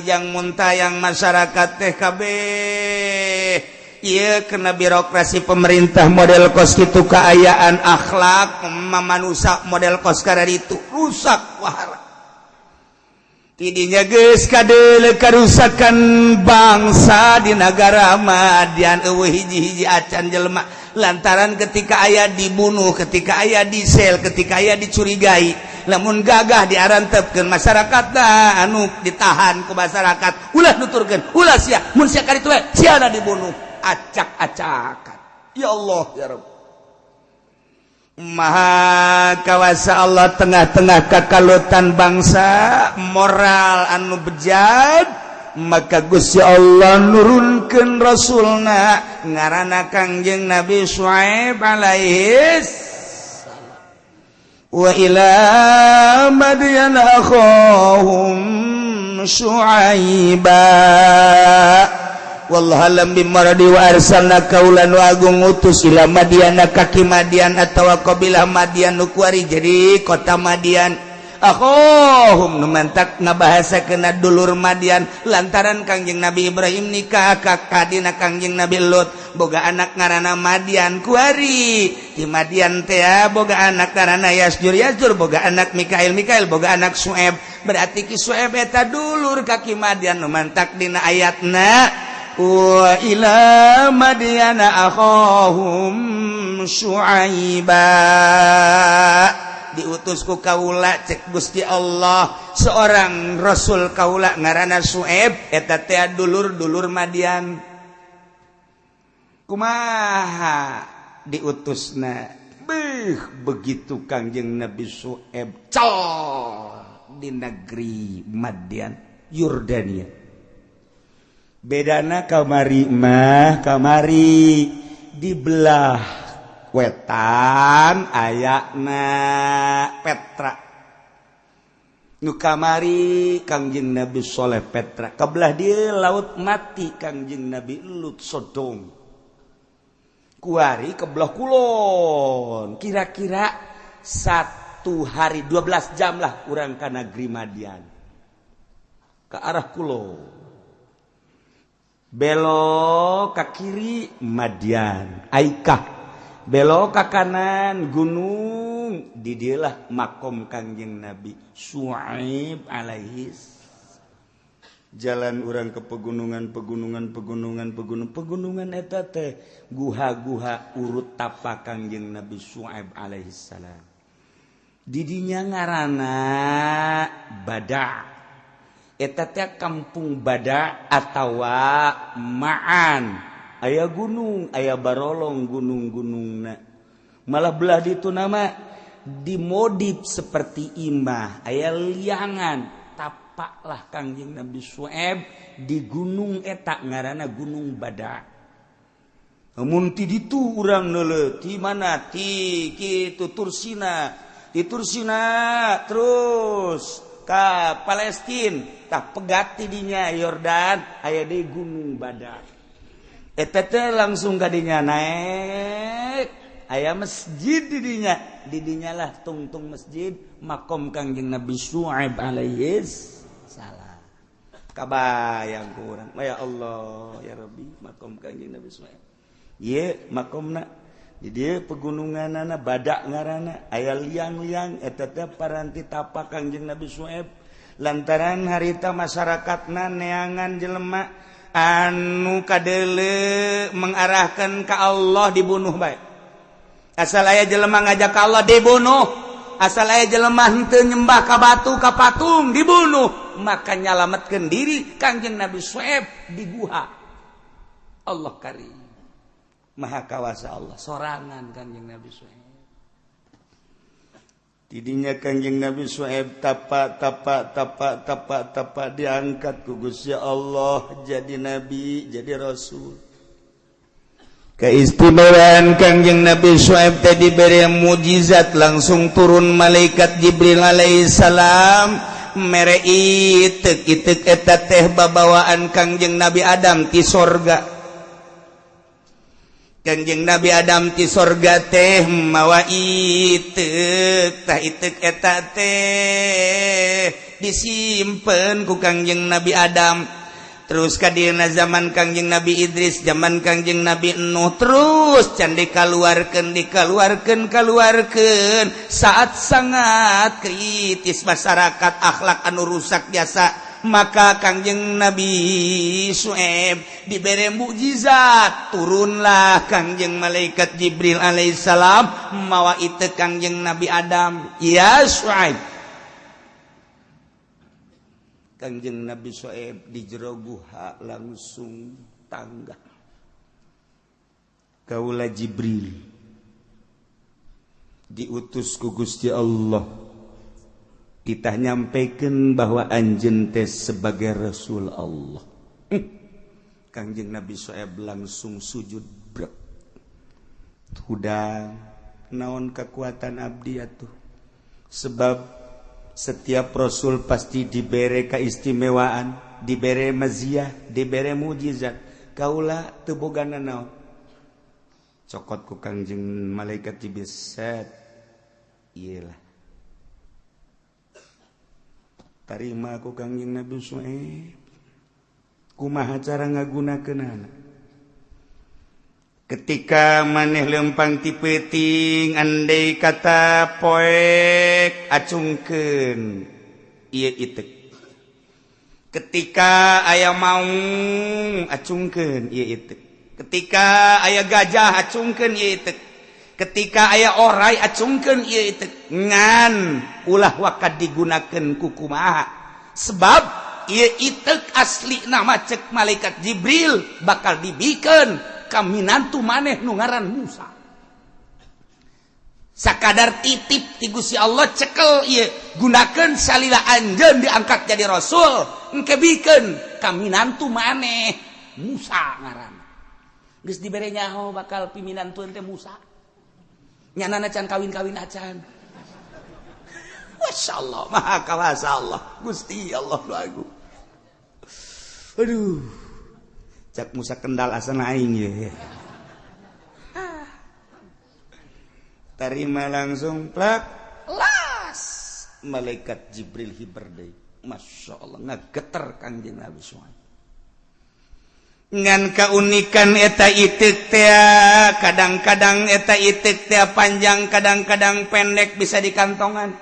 yang muntah yang masyarakat teh kabeh. Iya, kena birokrasi pemerintah model kos gitu, keayaan akhlak manusia model kos itu rusak wahara. Tidinya geus kadele karusakan bangsa di negara Madian, eueuh hiji-hiji acan jelema, lantaran ketika aya dibunuh, ketika aya disel, ketika aya dicurigai. Lamun gagah diarantepkeun masyarakat dah, anu ditahan ku masyarakat, ulah nuturkeun, ulah sia, mun sia kaditu we siana dibunuh acak-acakan. Ya Allah, ya Rabb. Maha kawasa Allah. Tengah-tengah kakalutan bangsa, moral anu bejat, maka Gusti Allah nurunkan Rasulna, ngaranna Kangjeng Nabi Syuaib alaihi. Wa ila madyan akhahum syuaiba. Wallahu alam bimaradi. Wa arsalna kaulan wa agung utus ila Madiana kaki Madian atawa qabilah Madian nu kuari jadi kota Madian, akhahum nu mantak ngabahasa kena dulur Madian, lantaran Kangjeng Nabi Ibrahim nikah ka kadina Kangjeng Nabi Lut, boga anak ngaranna Madian. Kuari di Madian teh boga anak ngaranna Yasjur, Yasjur boga anak Mikail, Mikail boga anak Su'eb. Berarti ki Su'eb eta dulur kaki Madian, nu mantak dina ayatna wa ila madyana akhahum syu'aiba, diutus ku kaula, cek Gusti Allah, seorang rasul kaula ngaranna Su'aib, eta teh dulur-dulur Madian. Kumaha diutusna? Beuh, begitu Kangjeng Nabi Su'aib cal di negeri Madian, Yordania. Bedana kamari mah, kamari di belah wetan ayakna Petra. Nu kamari Kangjeng Nabi Soleh Petra, kebelah dia laut mati Kangjeng Nabi Lut Sodom. Kuari kebelah kulon, kira-kira 1 hari 12 jam lah urang ka negeri Madian. Ke arah kulon. Belok ke kiri Madian, Aikah. Belok ke kanan gunung, didilah makom Kangjeng Nabi Syuaib alaihis. Jalan urang ke pegunungan, pegunungan, pegunungan, pegunungan, pegunungan eta teh guha-guha urut tapak Kangjeng Nabi Syuaib alaihissalam. Didinya ngaranna Bada. Eta teh kampung Bada atawa Ma'an. Aya gunung, aya barolong gunung-gunungna. Malah belah ditu nama dimodif seperti imah, aya liangan. Tapaklah Kangjeng Nabi Syuaib di gunung eta ngaranna Gunung Bada. Mun ti ditu urang neuleuh ti mana ti kitu Tursina, ti Tursina terus ka Palestina, tah pegat ti dinya Yordan aya deui Gunung Bada. Eta teh langsung kadinya naik aya masjid didinya, didinya lah tungtung masjid makom Kangjeng Nabi Syuaib alaihis salam. Kabayang ku urang, ya Allah ya Rabbi, makom Kangjeng Nabi Syuaib. Ieu makomna di dieu pegununganana Badak ngaranna, aya liang-liang eta teh paranti tapak Kangjeng Nabi Syuaib. Lantaran harita masyarakatna neangan jelema anu kadele mengarahkan ke Allah dibunuh bae. Asal aya jelema ngajak ka Allah dibunuh, asal aya jelema henteu nyembah ka batu ka patung dibunuh. Maka nyalametkeun diri Kangjeng Nabi Syuaib di guha. Allah karim, maha kawasa Allah, sorangan Kangjeng Nabi Syuaib. Tidinya Kangjeng Nabi Syuaib tapak tapak tapak tapak tapak diangkat ku Gusti Allah jadi nabi, jadi rasul. Keistimewaan Kangjeng Nabi Syuaib tadi diberi mujizat, langsung turun malaikat Jibril alaihissalam mere itek itek eta teh babawaan Kangjeng Nabi Adam ti sorga. Kangjeng Nabi Adam ti sorga teh mawa itek, tah itek eta teh disimpen ku Kangjeng Nabi Adam. Terus kadieuna zaman Kangjeng Nabi Idris, zaman Kangjeng Nabi Nuh, terus can dikaluarkeun, dikaluarkeun, kaluarkeun saat sangat kritis masyarakat akhlak anu rusak biasa. Maka Kangjeng Nabi Syuaib diberi mukjizat, turunlah Kangjeng malaikat Jibril alaihissalam mawa itu Kangjeng Nabi Adam, ya Syuaib. Kangjeng Nabi Syuaib di jero guha langsung tangga. Kaula Jibril diutus ku Gusti Allah, kita nyampaikan bahwa anjeun teh sebagai Rasul Allah. Kangjeng Nabi Syuaib langsung sujud brek. Hudang naon kekuatan abdi atuh? Sebab setiap rasul pasti diberi keistimewaan, diberi maziah, diberi mujizat. Kaula teu bogana naon? Cokot ku Kangjeng malaikat Jibril, set. Iyalah. Tarima ku Kangjeng Nabi Syuaib. Kumaha cara ngagunakeunana? Ketika maneh lempang ti peuting, andai kata poek acungkeun ieu itek. Ketika aya maung acungkeun ieu itek. Ketika aya gajah acungkeun ieu itek. Ketika aya orai acungkeun ieu itek. Ngan ulah wakat digunakeun ku kumaha. Sebab ieu itek asli nama cek malaikat Jibril bakal dibikeun ka minantu maneh nu ngaran Musa. Sakadar titip ti Gusti Allah cekel ieu gunakeun salila anjeun diangkat jadi rasul, engke bikeun ka minantu maneh Musa ngaranna. Geus dibere nyaho bakal piminantueun teh Musa. Nyanana can kawin-kawin acan. Masya Allah, maha kawasa Allah, Gusti Allah nu agung. Aduh, cak Musa Kendal asana aing ye. Terima langsung plak, las malaikat Jibril hiber deui. Masya Allah, ngageter Kangjeng Nabi Suhaib. Ngan keunikan eta itik teh, kadang-kadang eta itik teh panjang, kadang-kadang pendek, bisa dikantongan.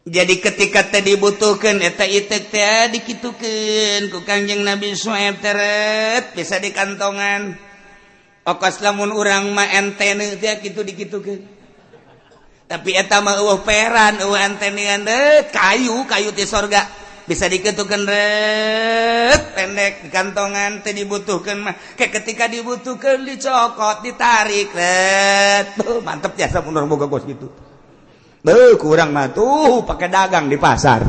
Jadi ketika teh dibutuhkan eta itik teh dikitukeun ku Kangjeng Nabi Suhaib teret bisa dikantongan. Okos lamun urang mah entene teh kitu dikitukeun. Tapi eta mah eueuh peran, eueuh antenean kayu, kayu ti sorga bisa dikitukeun ret pendek dikantongan teh dibutuhkeun mah. Kayak ketika dibutuhkeun dicokot, ditarik ret. Mantep jasa mun urang boga kos kitu. Beuh, kurang mah tuh pakai dagang di pasar.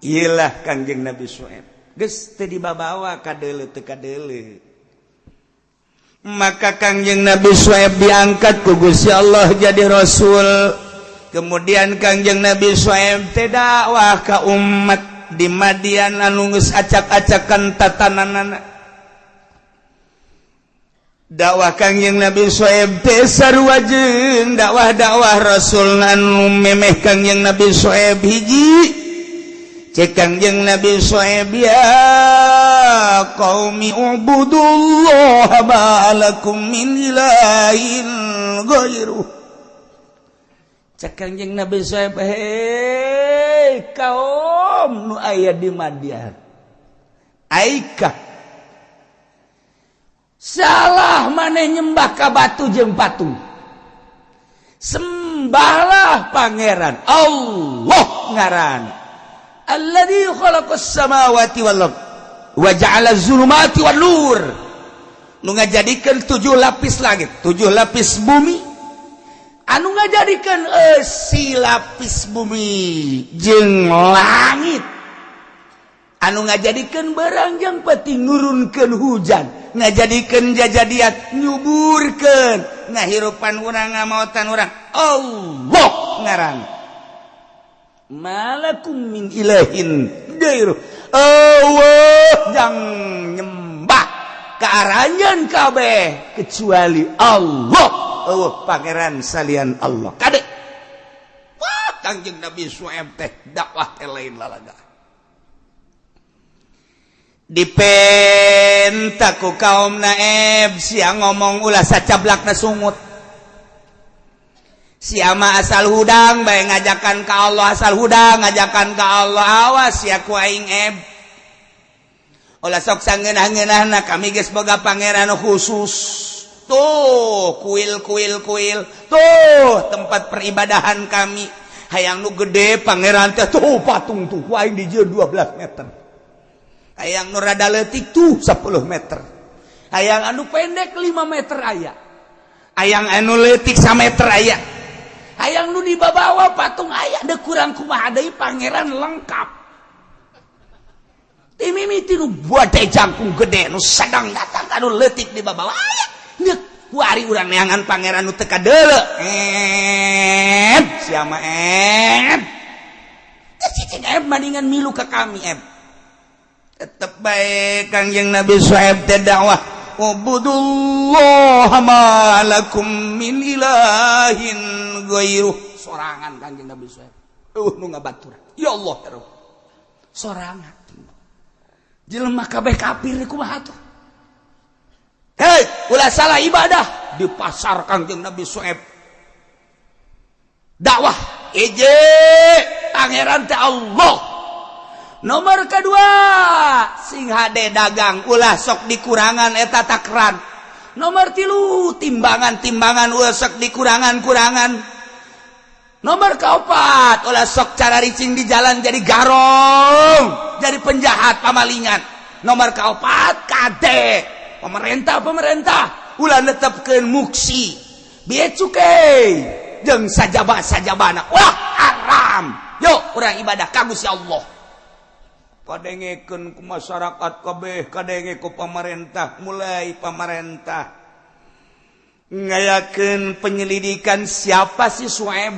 Iyalah Kangjeng Nabi Suhaib. Geus teu dibabawa kadeuleu teu kadeuleu. Maka Kangjeng Nabi Suhaib diangkat ku Gusti Allah jadi rasul. Kemudian Kangjeng Nabi Suhaib teh dakwah ka umat di Madian anu geus acak-acakan tatananana. Dakwah Kangjeng Nabi Suhaib teh sarua jeung dakwah-dakwah rasul anu memeh Kangjeng Nabi Suhaib hiji. Cek Kangjeng Nabi Suhaib, ya qaumi ubudullaha ma lakum min ilahin ghairuh. Cek Kangjeng Nabi Suhaib, hei kaum nu aya di Madian, aikah salah maneh nyembah ka batu jeung patung? Sembahlah pangeran Allah ngaran, alladzi khalaqas samawati wal ard wa ja'ala zulumati wan nur, nu ngajadikeun 7 lapis langit, 7 lapis bumi, anu ngajadikeun eusi lapis bumi jeung langit, anu ngajadikeun berang jeung peuting, nurunkeun hujan, ngajadikeun jajadian, nyuburkeun, ngahirupan urang, ngamautan urang, Allah ngaran. Malakum min ilahin gairuh. Allah jang nyembah ka aranjeun kabeh kecuali Allah. Allah pangeran salian Allah. Kade. Wah, Kangjeng Nabi Suhaib teh dakwah teh lain lalaga. Dipenta ku kaum naeb, sia ngomong ulah sacablakna sungut. Sia mah asal hudang bae ngajakan ka Allah, asal hudang ngajakan ka Allah, awas sia ku aing eb. Ulah sok sangeunah-ngeunahna, kami geus boga pangeran khusus. Tuh kuil-kuil kuil, tuh tempat peribadahan kami. Hayang nu gede pangeran teh tuh patung tuh ku aing dijieun 12 meter. Hayang nu rada leutik tuh 10 meter. Hayang anu pendek 5 meter aya. Hayang anu leutik 1 meter aya. Hayang nu dibawa patung aya, deuk kurang kumaha deui pangeran lengkap. Ti mimiti nu gede jangkung gede nu sedang datang anu leutik dibawa aya. Deuk kuari urang neangan pangeran nu teu kadeuleu. Eb sia mah eb. Cicing eb mandingan milu ka kami eb. Tetep baik Kangjeng Nabi Suhaib teh dakwah, ubudullah ma lakum min ilahin ghairuh. Sorangan Kangjeng Nabi Suhaib. Nu ngabaturan. Ya Allah ya Rabb. Sorangan. Jelema kabeh kafir kumaha tuh? Hei, ulah salah ibadah di pasar Kangjeng Nabi Suhaib. Dakwah eje pangeran teh Allah. Nomor kedua, sing hade dagang ulah sok dikurangan eta takran. Nomor tilu, timbangan-timbangan ulah sok dikurangan-kurangan. Nomor keempat, ulah sok cara ricing di jalan jadi garong, jadi penjahat pamalingan. Nomor keempat, kade pemerintah-pemerintah ulah netepkeun muksi, bea cukai jeung sajaba-sajabana, wah haram. Yuk urang ibadah ka Gusti Allah. Kadengekeun ku masyarakat kabeh, kadenge ku pamarentah, mulai pamarentah Ngayakeun penyelidikan siapa sih Sueb.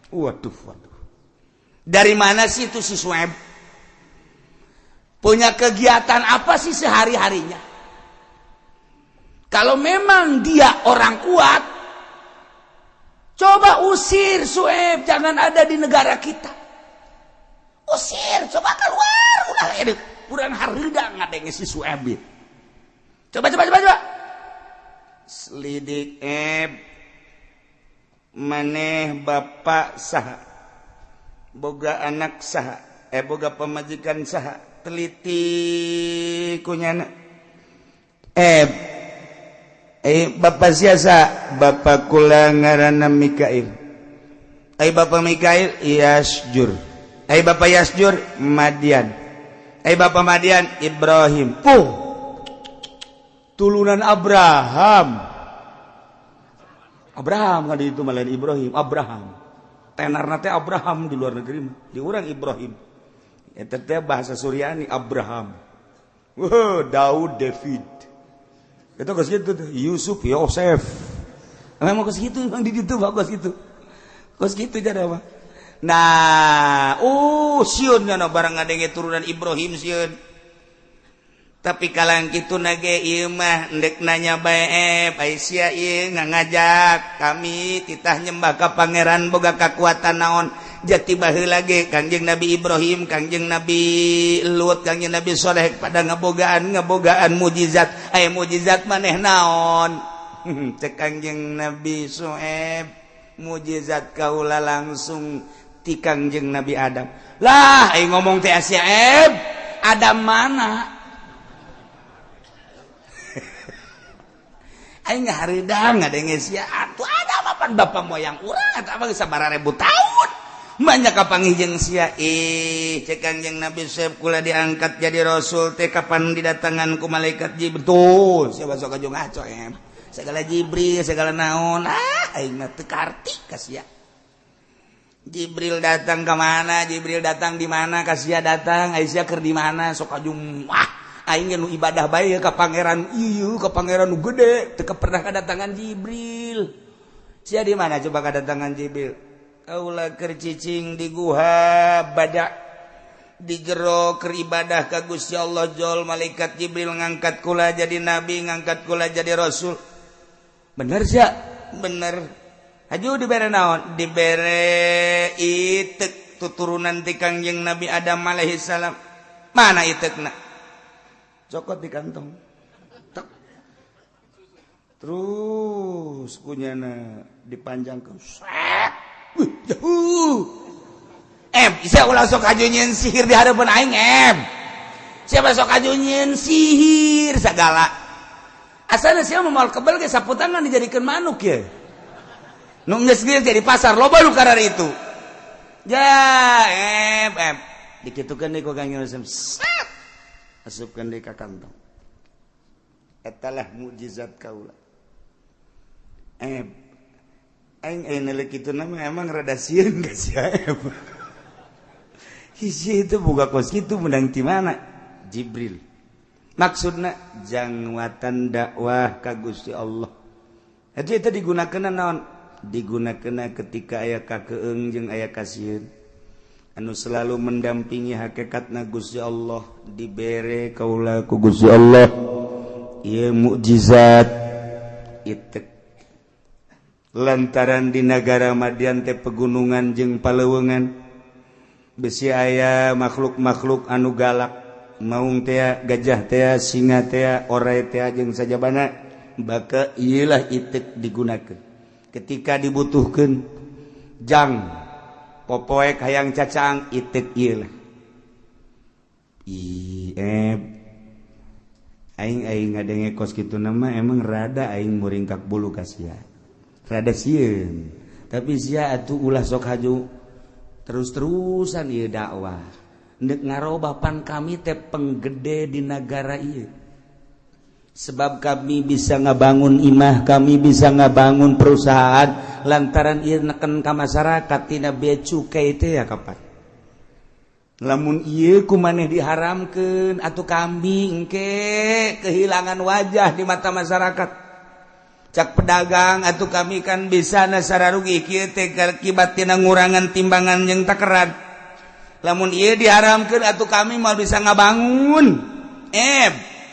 Waduh, waduh. Dari mana sih itu si Sueb? Punya kegiatan apa sih sehari-harinya? Kalau memang dia orang kuat, coba usir Sueb, jangan ada di negara kita. Usir, coba keluar, udah ini kurang harga ngadenge si Sueb. Coba coba coba coba. Selidik maneh bapak saha, boga anak saha, boga pemajikan saha, teliti kunyana. Bapak siasa, bapak kula ngaranna Mikail. Bapak Mikail Yasjur. Bapak Yasjur Madian. Bapak Madian Ibrahim. Puh. Tulunan Abraham. Abraham kan itu malah Ibrahim, Abraham. Tenarna teh Abraham di luar negeri, di urang Ibrahim. Eta teh bahasa Suryani Abraham. Wow, Daud, David. Itu kos gitu tuh, Yusuf, Yosef. Memang kos gitu, memang di ditu bagus gitu. Kos gitu jadi apa? Nah, sieun nya barang ngadenge turunan Ibrahim sieun. Tapi kalang kitu nage ieu mah endek nanya bae sia ieu ngajak kami titah nyembah ka pangeran boga kakuatan naon jati baheula ge Kangjeng Nabi Ibrahim, Kangjeng Nabi Lut, Kangjeng Nabi Soleh pada ngabogaan mujizat. Aya mujizat maneh naon? Cek Kangjeng Nabi Sueb, mujizat kaula langsung ti Kangjeng Nabi Adam. Lah, aing ngomong teh sia Adam mana? Aing hareudang ngadenge sia atuh Adam apan bapak moyang urang eta mah geus sabaraha ribu tahun. Banyak kapanggih jeung sia. Cek Kangjeng Nabi Syuaib kula diangkat jadi rasul teh kapan didatangan ku malaikat Jibril. Tuh, sia sok aju ngaco em. Segala Jibril, segala naon. Ah, aing mah teu karti ka sia. Jibril datang ke mana? Jibril datang di mana? Ka sia datang, ai sia keur di mana? Sok aju wah. Aing nu ibadah bae ka pangeran ieu, ka pangeran nu gede, teu pernah kedatangan Jibril. Sia di mana coba kedatangan Jibril? Kaula keur cicing di guha badak di jero keur ibadah ka Gusti Allah jol malaikat Jibril ngangkat kula jadi nabi, ngangkat kula jadi rasul. Bener sia? Bener. Haju dibere naon? Dibere itek tuturunan ti Kangjeng Nabi Adam alaihi salam. Mana itekna? Cokot di kantong. Tek. Terus kunyana dipanjangkeun. Sek. Wih, jauh. Sia ulah sok aju nyieun sihir di hadapan aing em. Siapa sok aju nyieun sihir segala. Asalna sia moal kebel ge saputangan dijadikeun manuk ye. Nu geus geus jadi pasar loba nu karar itu. Ja, em. Dikitukeun deui ku Kangjeng Rasul. Set. Asupkan di ka kantong. Etalah mukjizat kaula. Aing neuleuk kitu nama emang rada sieun ka sia em. Hiji itu boga kos kitu menang ti mana? Jibril. Maksudna jangwatan dakwah ka Gusti Allah. Eta itu digunakeun naon? Digunakeun ketika aya kakeung jeung aya kasieun. Anu selalu mendampingi hakikatna Gusti Allah dibere kaula ku Gusti Allah. Ieu mukjizat itek. Lantaran di nagara Madian teh pegunungan jeung paleuweungan besi aya makhluk-makhluk anu galak, maung teh, gajah teh, singa teh, orai teh jeung sajabana, baka ieulah itek digunakeun ketika dibutuhkeun. Jang popoek hayang cacang itek ieu lah. Aing aing ngadenge kos kitu nama emang rada aing muringkak bulu ka sia. Rada sieun. Tapi sia atuh ulah sok haju terus-terusan ieu dakwah. Ndek ngarobah pan kami teh penggede di nagara ieu. Sebab kami bisa ngabangun imah, kami bisa ngabangun perusahaan lantaran ieu neken ka masyarakat tina bea cukai teh ya kapan. Lamun ieu ku maneh diharamkeun atuh kami engke kehilangan wajah di mata masyarakat. Cak pedagang, atau kami kan bisa nasara rugi kieu teh akibat tina ngurangan timbangan jeung takeran. Lamun ieu diharamkeun, atuh kami mau bisa ngabangun.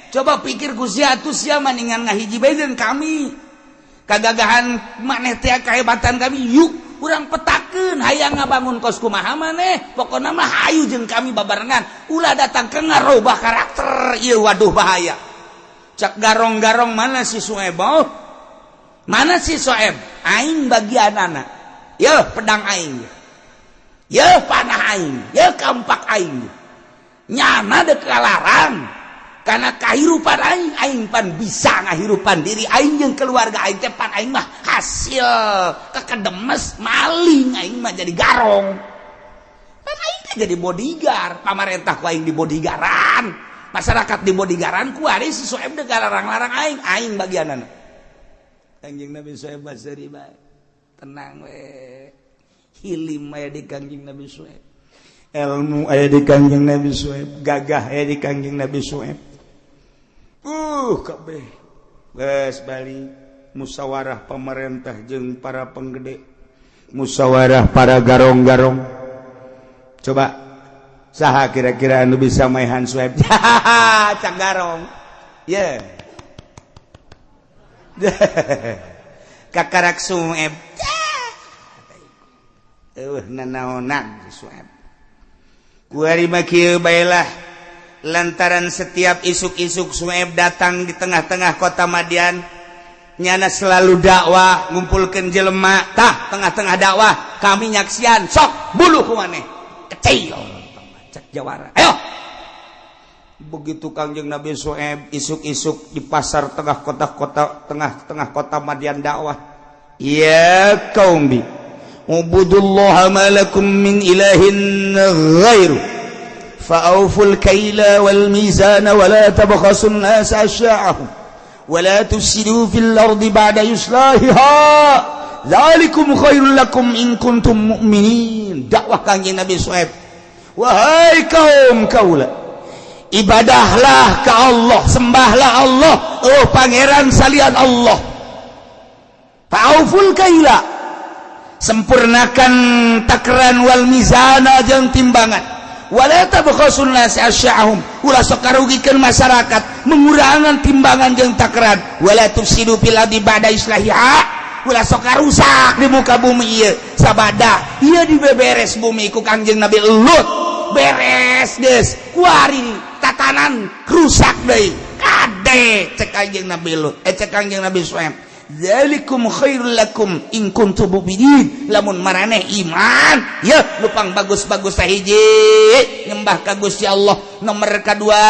Coba pikir ku sia atuh, sia maningan ngahiji bae jeung kami. Kagagahan maneh teh kehebatan kami, yuk urang petakeun. Hayang ngabangun kos kumaha maneh, pokona mah hayu jeung kami babarengan, ulah datang ke ngarobah karakter ieu. Waduh, bahaya. Cak garong-garong, mana si Sueb? Oh, mana si Soeb? Aing bagian anak ya, pedang aing ya, panah aing ya, kampak aing. Nyana dek larang karena kehidupan aing, aing pan bisa ngahirupan diri aing jeung keluarga aing teh. Pan aing mah hasil kekedemes maling, aing mah jadi garong. Pan aing teh jadi bodyguard pamarentah, ku aing di bodyguardan, masyarakat di bodyguardan. Ku ari si Soeb dek larang-larang aing, aing bagianana. Kanjeng Nabi Soeb baseri bae, tenang we. Hilim aya di Kanjeng Nabi Soeb, ilmu aya di Kanjeng Nabi Soeb, gagah aya di Kanjeng Nabi Soeb. Kabeh geus balik, musyawarah pemerintah jeung para penggede, musyawarah para garong-garong. Coba saha kira-kira anu bisa maehan Sueb? Cak garong, ye yeah. Kakarak Sueb eueuh nanaonan Sueb. Kuari mah kieu bae. Lantaran setiap isuk-isuk Sueb datang di tengah-tengah kota Madian, nyana selalu dakwah, ngumpulkan jelema. Tah, tengah-tengah dakwah kami nyaksian, sok buluh ku maneh kecil. Cek jawara, ayo. Begitu Kangjeng Nabi Sueb isuk-isuk di pasar tengah kota-kota, tengah-tengah kota Madian dakwah, "Ya qaumi ubudullaha ma lakum min ilahin ghairu فأوفوا الكيل والميزان ولا تبخسوا الناس أشياءهم ولا تفسدوا في الأرض بعد إصلاحها ذلكم خير لكم إن كنتم مؤمنين." Dakwah Kanjeng Nabi Suhaib, wahai kaum kaula, ibadahlah ke Allah, sembahlah Allah, oh pangeran salian Allah. Fa'auful kaila, sempurnakan takran, wal mizana, jeung timbangan, wala tabkhasun nas asya'ahum, ulah sok karugikeun masyarakat mengurangan timbangan jeung takaran, wala tufsidu fil ardi ba'da islahiha, ulah sok karusak di muka bumi ieu sabada ieu dibeberes bumi ku Kangjeng Nabi Lut. Beres geus, kuari tatanan rusak deui. Kade, cek Kangjeng Nabi Lut, eh, cek Kangjeng Nabi Suhaib, zalikum khairul lakum in kuntum mu'minin. Lamun maraneh iman ya, lupang bagus-bagus. Sahiji, nyembah ka Gusti Allah. Nomor kedua,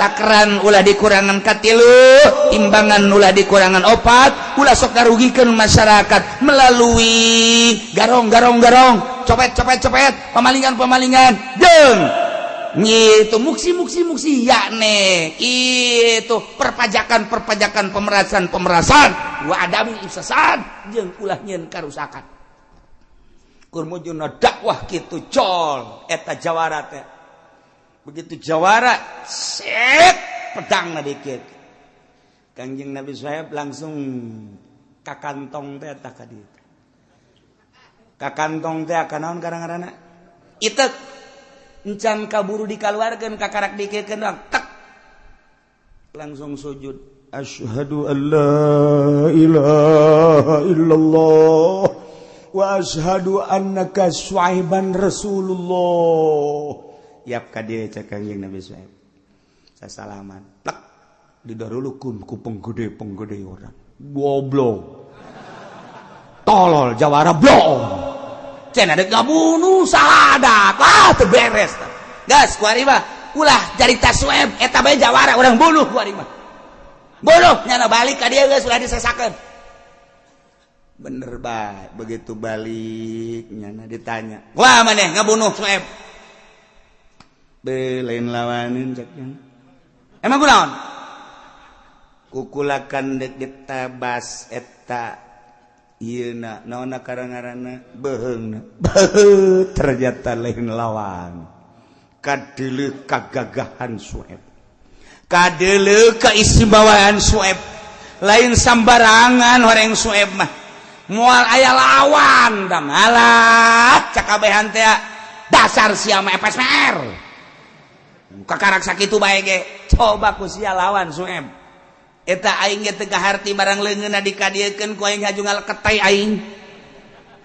takran ulah dikurangan. Katilu, timbangan ulah dikurangan. Opat, ulah sok karugikeun masyarakat melalui garong garong garong, copet copet copet, pemalingan pemalingan, jeung itu muksi muksi muksi, yakne itu perpajakan perpajakan, pemerasan pemerasan, wa adami ifsad, jeung ulah nyieun karusakan. Kur mujuna dakwah kitu, col eta jawara teh. Begitu jawara set pedang dikit, Kangjeng Nabi Suhaib langsung ka kantong teh eta, ka dieu ka kantong teh ka naon karang-karana itu, encan kaburu dikaluarkeun, kakarak dikiekeun doang, tek, langsung sujud, "Asyhadu an la ilaha illallah wa asyhadu annaka Syuaiban Rasulullah." Yap ka dieu, cek Kangjeng Nabi Syuaib. Sasalaman, plek, didarulukeun ku penggede-penggede orang. Goblok, tolol, jawara blong, cenah dek ngabunuh sahadat. Ah, teu beres. Gas kuari mah ulah carita Sueb eta bae, jawara urang bunuh kuari mah, bunuh. Nyana balik ka dieu geus ulah disesakeun. Bener bae, begitu balik nyana ditanya, "Wah, maneh ngabunuh Sueb?" "Be, lain lawanin," cek. "Emang kunaon?" "Kukulakan dek ditabas eta ieu na naonna karang-ngaranna beheungna." Ternyata lain lawan. Kadeuleu kagagahan Sueb, kadeuleu keistimewaan Sueb. Lain sambarangan horeng Sueb mah. Moal aya lawan da malah cakabehan teh dasar sia mah FSPR. Kakarak sakitu bae ge. Coba ku sia lawan Sueb. Eta aing ge teu kaharti barang leungeunna dikadiekeun ku aing haju ngaleketai aing.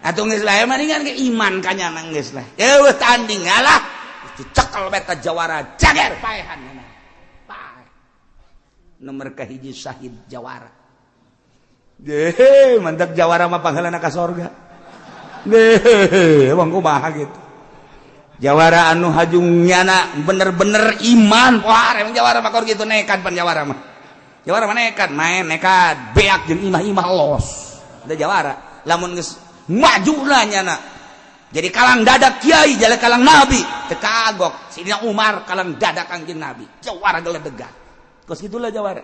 Atuh geus lah mendingan ge iman ka nyana geus lah. Eueuh tanding ngalah. Dicekel beta jawara jager paehan. Paeh. Nomor kahiji syahid jawara. Deh, mantap jawara mah pangheulana ka sorga. Deh, emang kumaha gitu. Jawara anu hajung nyana bener-bener iman. Wah, emang jawara mah gitu nekat pan jawara mah. Jawara mah nekat, main nekat, beak jeung imah-imah los. Da jawara, lamun geus maju lah nyana. Jadi kalang dadak kiai, jadi kalang nabi, teu kagok. Sidina Umar kalang dadak Kangjeng Nabi. Jawara geledegan. Kos gitulah jawara.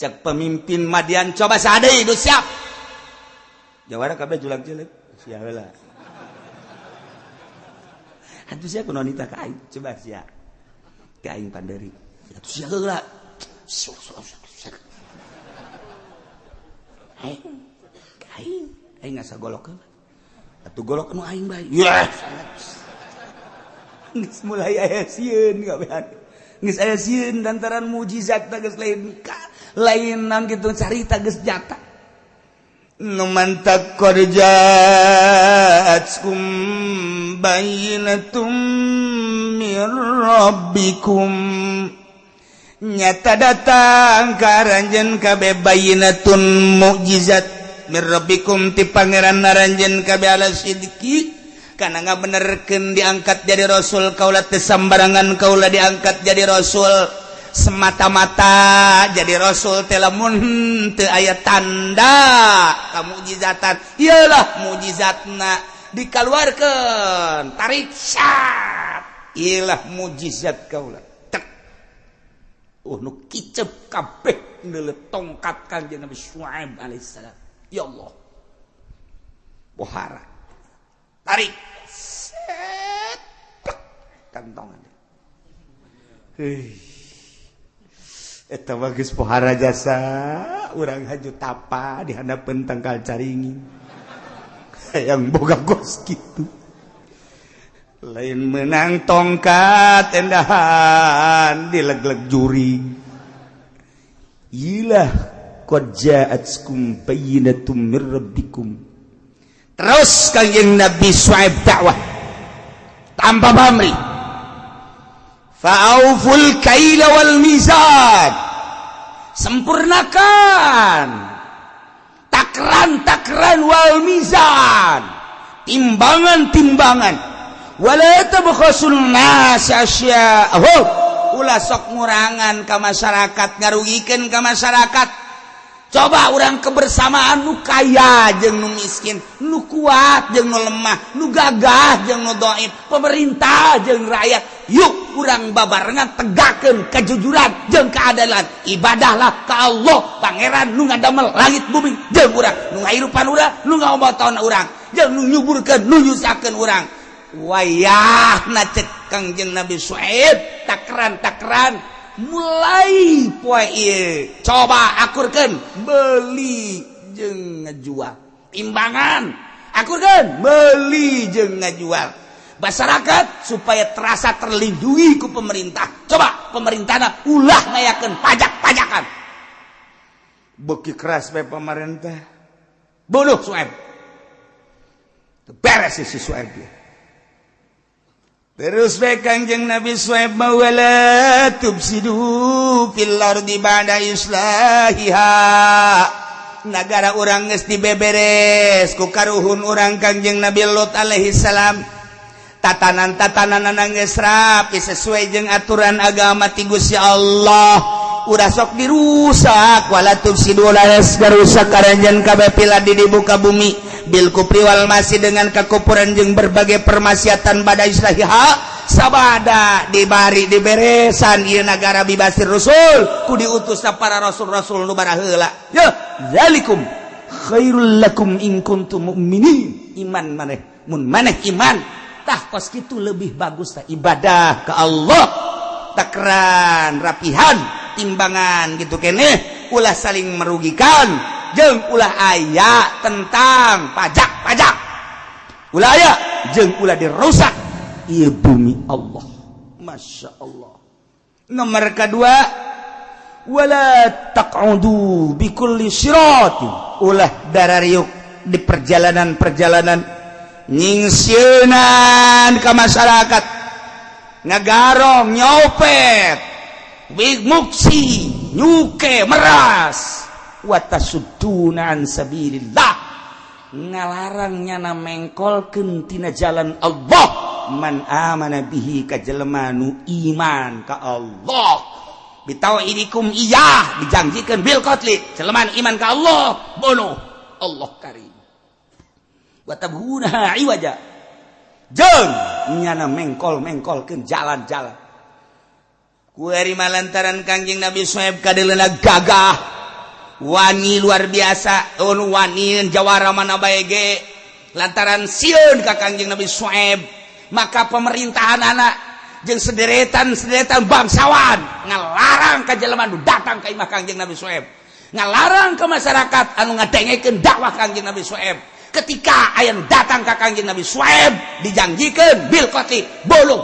Cek pemimpin Madian coba sade itu siap. Jawara kabeh julag-juleg. Siap lah. Atuh sia kunaon nita ka aing, coba sia. Ka aing panderi. Atuh sia heula. Aing, aing, aing ngasa golok heula. Atuh golok anu aing bae. Yes. Geus mulai aya sieun kabehan. Geus aya sieun lantaran mujizat geus lain lain nang kitu carita geus nyata. Nu mantak qad ja'atkum bayyinatum mir rabbikum. Nyata datang ka aranjeun kabeh bayyinatun mukjizat mir rabbikum ti pangeran aranjeun kabeh ala sidqi karena ngabenerkeun diangkat jadi rasul kaula teu sambarangan kaula diangkat jadi rasul semata-mata jadi rasul teh lamun teu aya tanda kamukjizatan iyalah mukjizatna dikaluarkeun tarik syat iyalah mukjizat kaula tek nu kicep kabeh neuleuh tongkat Kanjeng Nabi Syuaib alaihissalam. Ya Allah pohara tarik set plek kantongan. Heuh eta mah geus pohara jasa urang haju tapa di handapeun tangkal caringin hayang boga gos kitu lain menang tongkat endahan dileg-leg juri. Ilah qad ja'atkum bayyinatum mir rabbikum. Terus Kangjeng Nabi Syuaib dakwah tanpa pamrih. Fa'auful kaila wal mizan. Sempurnakan takran-takran wal mizan, timbangan-timbangan. Wala tabkhasul nas asya'ahum. Ulah sok ngurangan ka masyarakat, ngarugikeun ka masyarakat. Coba orang kebersamaan nu kaya jeung nu miskin, nu kuat jeung nu lemah, nu gagah jeung nu dhaif, pemerintah jeung rakyat. Yuk urang babarengan tegakkeun kejujuran jeung keadilan. Ibadahlah ka Allah, pangeran nu ngadamel langit bumi jeung urang, nu ngahirupan urang, nu ngaobotan urang, jeung nu nyuburkeun, nu nyusakeun urang. Wayahna cek Kangjeng Nabi Syuaib takran-takran mulai poe ieu coba akurkeun beli jeung ngajual timbangan, akurkeun beli jeung ngajual masyarakat supaya terasa terlindungi ku pemerintah. Coba pemerintahna ulah ngayakeun pajak-pajakan beuki keras bae pemerintah bunuh Sueb beres si Sueb. Terus bae Kangjeng Nabi Syuaib wala tufsidu fil ardi ba'da islahiha. Nagara urang geus dibeberes ku karuhun urang Kangjeng Nabi Lut alaihi salam. Tatanan-tatanan geus rapi sesuai jeung aturan agama ti Gusti Allah. Udah sok dirusak wala tufsidu la rusak karanjeun kabeh fil ardi dibuka bumi bil kufri wal masih dengan kekufuran jeung berbagai permaksiatan bada islahiha sabada dibari diberesan ieu nagara bibasir rasul ku diutus para rasul-rasul nu baraheula. Ya zalikum khairul lakum in kuntum mu'minin. Iman maneh mun maneh iman tah kos kitu lebih bagus tah ibadah ka Allah takran rapihan timbangan gitu keneh. ulah saling merugikan, jeung ulah aya tentang pajak-pajak, ulah aya jeung ulah dirusak ieu bumi Allah. Masya Allah. Nomor kedua, wala taq'udu bikulli siratin, ulah darariuk di perjalanan-perjalanan nyingsieunan ka masyarakat, ngagarong, nyopet, muksi, nyuke, meras, wa tasudduna an sabilillah, ngalarang nyana mengkolkeun tina jalan Allah, man amana bihi ka jelema nu iman ka Allah, bitauhidikum iyah, dijanjikeun bil qatli, jelema nu iman ka Allah bunuh. Allah karim. Wa tabghunaha iwaja, jeung nyana mengkol-mengkolkeun jalan-jalan. Kuari malantaran Kangjeng Nabi Suhaib kadeuleuna gagah, wani luar biasa, anu wani jawara mana bae ge, lantaran sieun ka Kangjeng Nabi Suhaib, maka pemerintahan anak jeung sederetan-sederetan bangsawan ngalarang ka jelema nu datang ka imah Kangjeng Nabi Suhaib, ngalarang ke masyarakat anu ngadengekeun dakwah Kangjeng Nabi Suhaib. Ketika aya nu datang ka Kangjeng Nabi Suhaib dijanjikeun bil qatli, bunuh.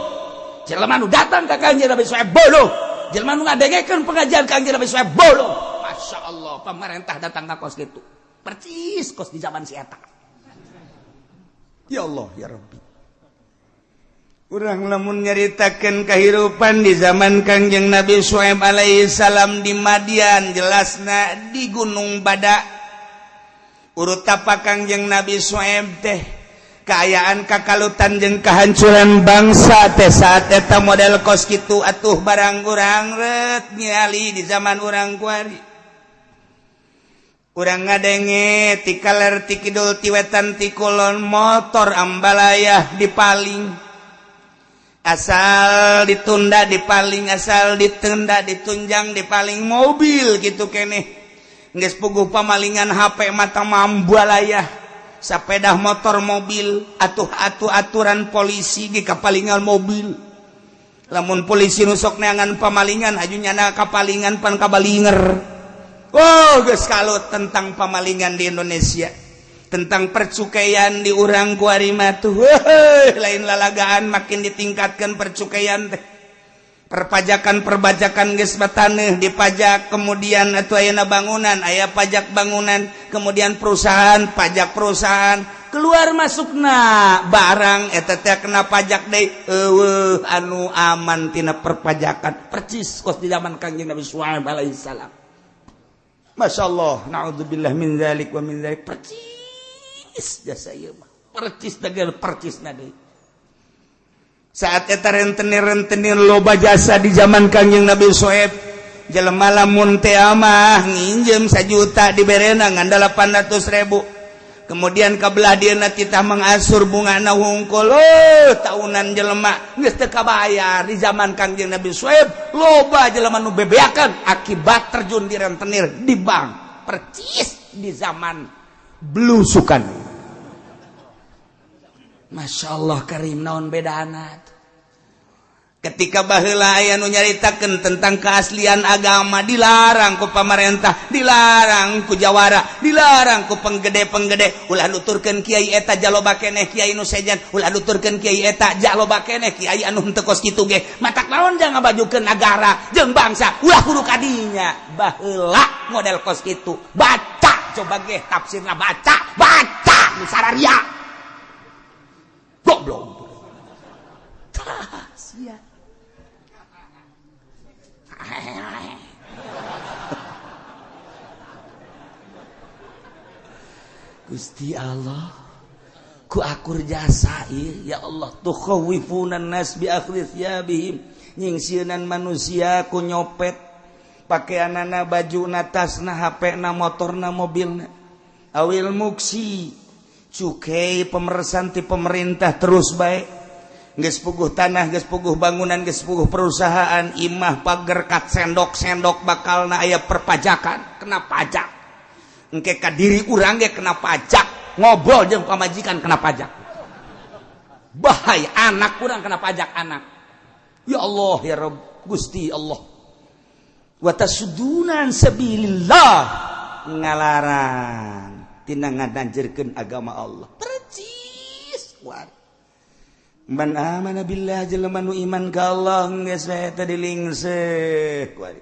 Jelema nu datang ka Kangjeng Nabi Suhaib bunuh. Jelema nu ngadengekeun pengajian Kangjeng Nabi Suhaib bunuh. Masya Allah, pemerintah datang ka kos kitu. Percis kos di zaman si eta. Ya Allah ya Rabbi. Urang lamun nyaritakeun kehidupan di zaman Kangjeng Nabi Suhaib alaihi salam di Madian, jelasna di Gunung Badak. Urut tapak Kangjeng Nabi Suhaib teh kaayaan kakalutan jeung kehancuran bangsa teh saat eta model kos kitu atuh barang urang ret ningali di zaman urang kuari. Urang ngadenge ti kaler ti kidul ti wetan ti kulon motor ambalayah dipaling, asal ditunda dipaling, asal ditunda ditunjang dipaling, mobil gitu keneh geus puguh pamalingan HP mata mambalayah, sepeda motor, mobil atuh atuh aturan polisi ge kapalingan mobil. Lamun polisi nusok neangan pamalingan aju nyana kapalingan pan kabalinger. Oh geus kalut tentang pamalingan di Indonesia, tentang percukaian di urang kuari mah tuh lain lalagaan, makin ditingkatkan percukaian teh, perpajakan perbajakan geus bataneuh dipajak, kemudian atuh ayeuna bangunan aya pajak bangunan, kemudian perusahaan pajak perusahaan, keluar masukna barang eta teh kena pajak deui. Eueuh anu aman tina perpajakan, percis kos di zaman Kangjeng Nabi Suhaib alaihi salam. Masya Allah, na'udzubillah min dzalik wa min dzalik. Percis jasa ieu mah, percis dagel percis na deui. Saat eta rentenir-rentenir loba jasa di zaman Kangjeng Nabi Suhaib, jelema lamun teh mah nginjem 1 juta diberena ngan 800.000, kemudian kabelah dieuna titah mengasur bungana hungkul, oh tahunan jelema geus teu kabayar. Di zaman Kangjeng Nabi Suhaib loba jelema nu bebeakan akibat terjun di rentenir di bank, percis di zaman belusukan. Masya Allah karim, naon bedana ketika baheula aya nu nyaritakeun tentang keaslian agama dilarang ku pamarentah, dilarang ku jawara, dilarang ku penggede-penggede, ulah nuturkeun kiai eta jaloba keneh kiai nu sejen, ulah nuturkeun kiai eta jaloba keneh kiai anu henteu kos kitu ge, matak naon jangan ngabajukeun nagara jeung bangsa, ulah kudu kadinya. Baheula model kos kitu, baca coba ge tafsirna, baca baca nu sararia goblok. Tah sia. Gusti Allah, ku akur jasa ieu ya Allah, tukhawwifunan nas bi akhdhi thiyabihim, nyingsieunan manusia ku nyopet pakaianana, bajuna, tasna, HP-na, motorna, mobilna, awil muksi, cukai pemersan ti pemerintah terus bae, geus puguh tanah, geus puguh bangunan, geus puguh perusahaan, imah pager kat sendok-sendok bakalna aya perpajakan, kena pajak. Engke ka diri urang ge kena pajak, ngobrol jeung pamajikan kena pajak. Bahaya anak urang kena pajak anak. Ya Allah ya Rabb, Gusti Allah. Wa tasuduna an sabilillah, ngalarang tina ngadanjerkeun agama Allah. Percis kuat. Man amana billah, jelema nu iman ka Allah geus we teh dilingseh kuat.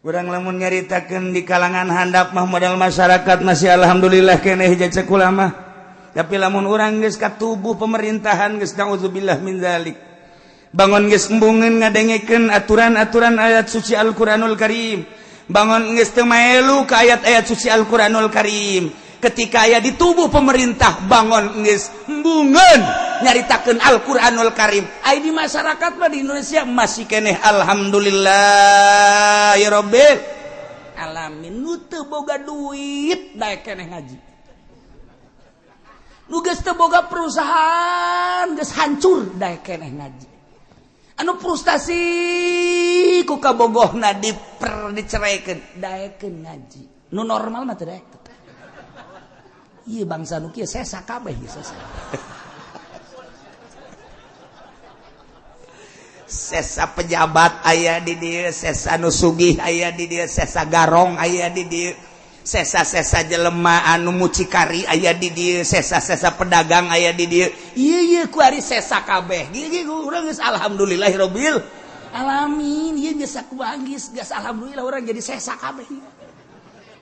Urang lamun nyaritakeun di kalangan handap mah, modal masyarakat masih alhamdulillah keneh hiji cek ulama. Tapi lamun urang geus ka tubuh pemerintahan, geus naudzubillah min zalik. Bangun geus embungeun ngadengekeun aturan-aturan ayat suci Al-Qur'anul Karim. Bangun geus teu maelu ka ayat-ayat suci Al-Qur'anul Karim. Ketika aya di tubuh pemerintah, bangun geus embungeun nyaritakeun Al-Qur'anul Karim. Aya di masyarakat mah di Indonesia masih keneh alhamdulillah ya rabbil alamin. Nu teu boga duit daek keneh ngaji. Nu geus teu boga perusahaan, geus hancur, daek keneh ngaji. Anu frustasi ku kabogohna diper diceraikeun, daekeun ngaji. Nu normal mah teu daek. Ieu bangsa nu kieu sesa kabeh ieu sesa. Sesa pejabat aya di dieu, sesa nu sugih aya di dieu, sesa garong aya di dieu, sesa-sesa jelema anu mucikari aya di dieu, sesa-sesa pedagang aya di dieu. Ieu ieu ku ari sesa kabeh. Ieu urang geus alhamdulillahirabbil alamin. Ieu geus sakuangis geus alhamdulillah urang jadi sesa kabeh.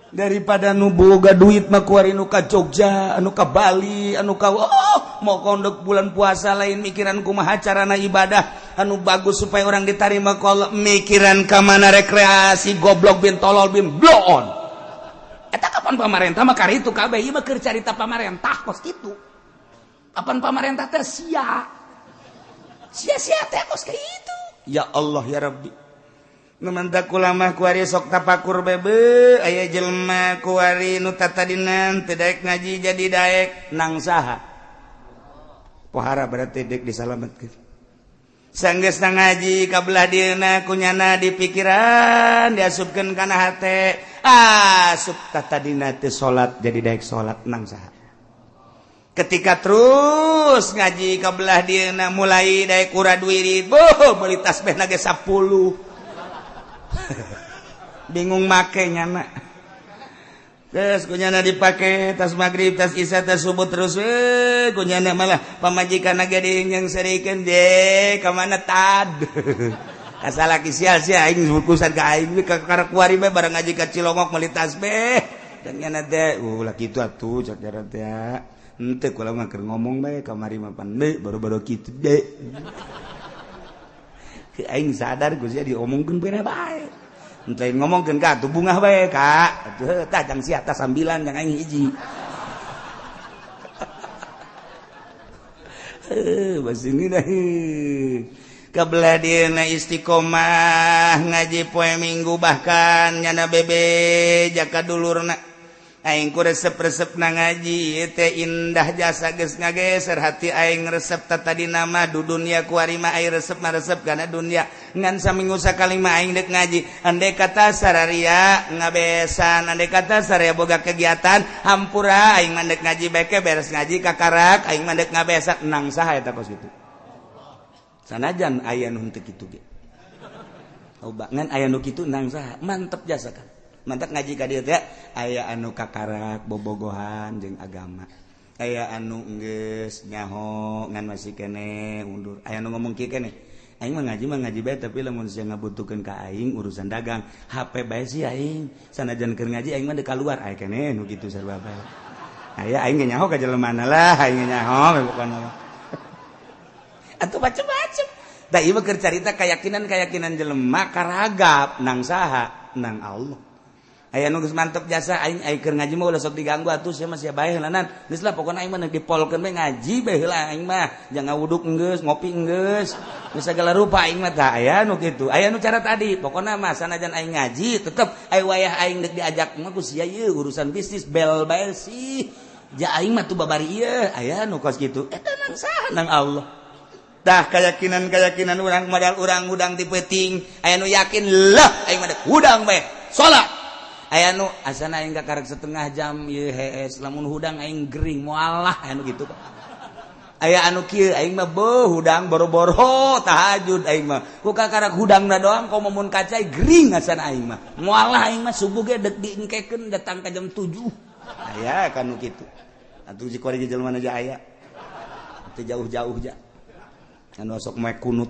Daripada nu boga duit mah kuari nu ka Jogja, anu ka Bali, anu ka oh, mau kondok bulan puasa lain mikiran kumaha carana ibadah anu bagus supaya orang diterima ku Allah, mikiran ka mana rekreasi goblok bin tolol bin bloon. Eta kapan pamarentah mah karitu kabeh, ieu mah keur carita pamarentah kos kitu. Kapan pamarentah teh sia. Sia-sia teh kos kitu. Ya Allah ya Rabbi. Nu mantak ulama kuari sok tapakur bebe, aya jelema kuari nu tatadinan teu daek ngaji jadi daek nang saha. Pohara berarti dek disalametkeun. Sanggeus ngaji kabelah dieuna kunyana di pikiran diasupkeun kana hate, asup tatadina teu salat jadi daek salat nang saha. Ketika terus ngaji kabelah dieuna mulai daek urad wirid, boh meuli tasbih ge 10. Bingung make nyana. Terus kunyana dipake tas maghrib, tas isya, tas subuh terus kunyana malah pamajikan ge yang serikeun de ka mana tad. Kasalaki sial sia aing bukusan ka aing ka karek kuari bae bareng ngaji ka Cilongok meuli tasbih. Dan nyana teh ulah kitu atuh cak jaran teh. Henteu kula mah keur ngomong bae kamari mah pan baru-baru kitu de. Aing sadar ku sia diomongkeun bener bae. Henteu ngomongkeun ka atuh bungah bae ka. Atuh tah jang sia atas sambilan jang aing hiji. Heuh basing dah. Kabelah dieuna istiqomah ngaji poe Minggu bahkan nyana bebe jaka dulurna. Aing ku resep-resep na ngaji teh indah jasa geus ngageser hati aing resep tadi nama du dunia kuari mah aing resep mah resep kana dunia ngan saminggu sakali mah aing deuk ngaji. Andai kata sararia ngabesan, andai kata sararia boga kegiatan hampura aing mah deuk ngaji bae ke beres ngaji kakarak aing mah deuk ngabesan nang saha eta kos kitu. Sanajan aya nu henteu kitu ge. Loba ngan aya nu kitu nang saha mantep jasa kan. Mantap ngaji ka dieu teh aya anu kakarak bobogohan jeung agama. Aya anu geus nyaho ngan masih keneh undur. Aya anu ngomong kieu keneh. Aing mah ngaji bae tapi lamun sia ngabutuhkeun ka aing urusan dagang, HP bae sih aing. Sanajan keur ngaji aing mah deuk kaluar aya keneh nu kitu sarua bae. Aya aing ge nyaho ka jelema lah, aing ge nyaho pokona. Atuh macem-macem. Da ieu mah keur carita keyakinan-keyakinan jelema karagap nang saha? Nang Allah. Aya nu geus mantep jasa aing aing keur ngaji mah ulah sok diganggu atuh sia mah sia bae heulanan. Geus lah pokona aing mah dipolkeun bae ngaji bae heula aing mah. Jangan wuduk geus, ngopi geus. Geus sagala rupa aing mah tah aya nu kitu. Aya nu cara tadi, pokona mah sanajan aing ngaji tetep aya wayah aing deuk diajak mah ku sia ieu urusan bisnis bel bae sih. Ja aing mah tuh babari ieu, aya nu kos kitu. Eta nang saha? Nang Allah. Tah keyakinan-keyakinan urang modal urang hudang ti peuting, aya nu yakin lah aing mah deuk hudang bae. Salat. Aya nu asana aing kakarek setengah jam ieu hees lamun hudang aing gering moal lah aya nu kitu. Aya anu kieu aing mah beuh hudang boro-boro tahajud aing mah. Ku kakarak hudangna doang komo mun kacai gering asan aing mah. Moal aing mah subuh ge dek diengkekeun datang ka jam 7. Aya kan nu kitu. Atuh si kuari jelema aja aya. Teu jauh-jauh ja. Anu sok moe kunut.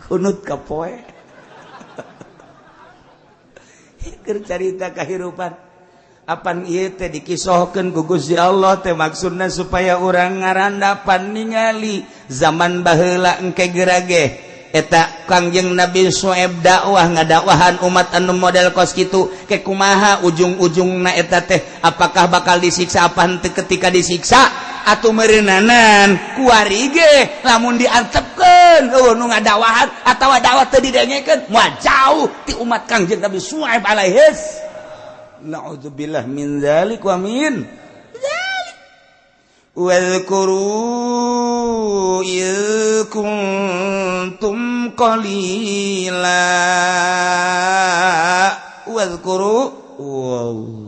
Kunut ka poe. Keur carita kahirupan. Apan ieu teh dikisohkeun ku Gusti Allah teh maksudna supaya urang ngarandapan ningali zaman baheula engke gerage eta Kangjeng Nabi Syuaib dakwah ngadakwahan umat anu model kos kitu ke kumaha ujung-ujungna eta teh apakah bakal disiksa apa henteu ketika disiksa atuh meureunnanan kuari ge lamun diantepkeun eueuh nu ngadakwahan atawa dakwah teu didengekeun moal jauh ti umat Kangjeng Nabi Syuaib alaihis. Na'udzubillah min dzalik wa min dzalik. Wadhkuru idh kuntum qalila. Wadhkuru wow.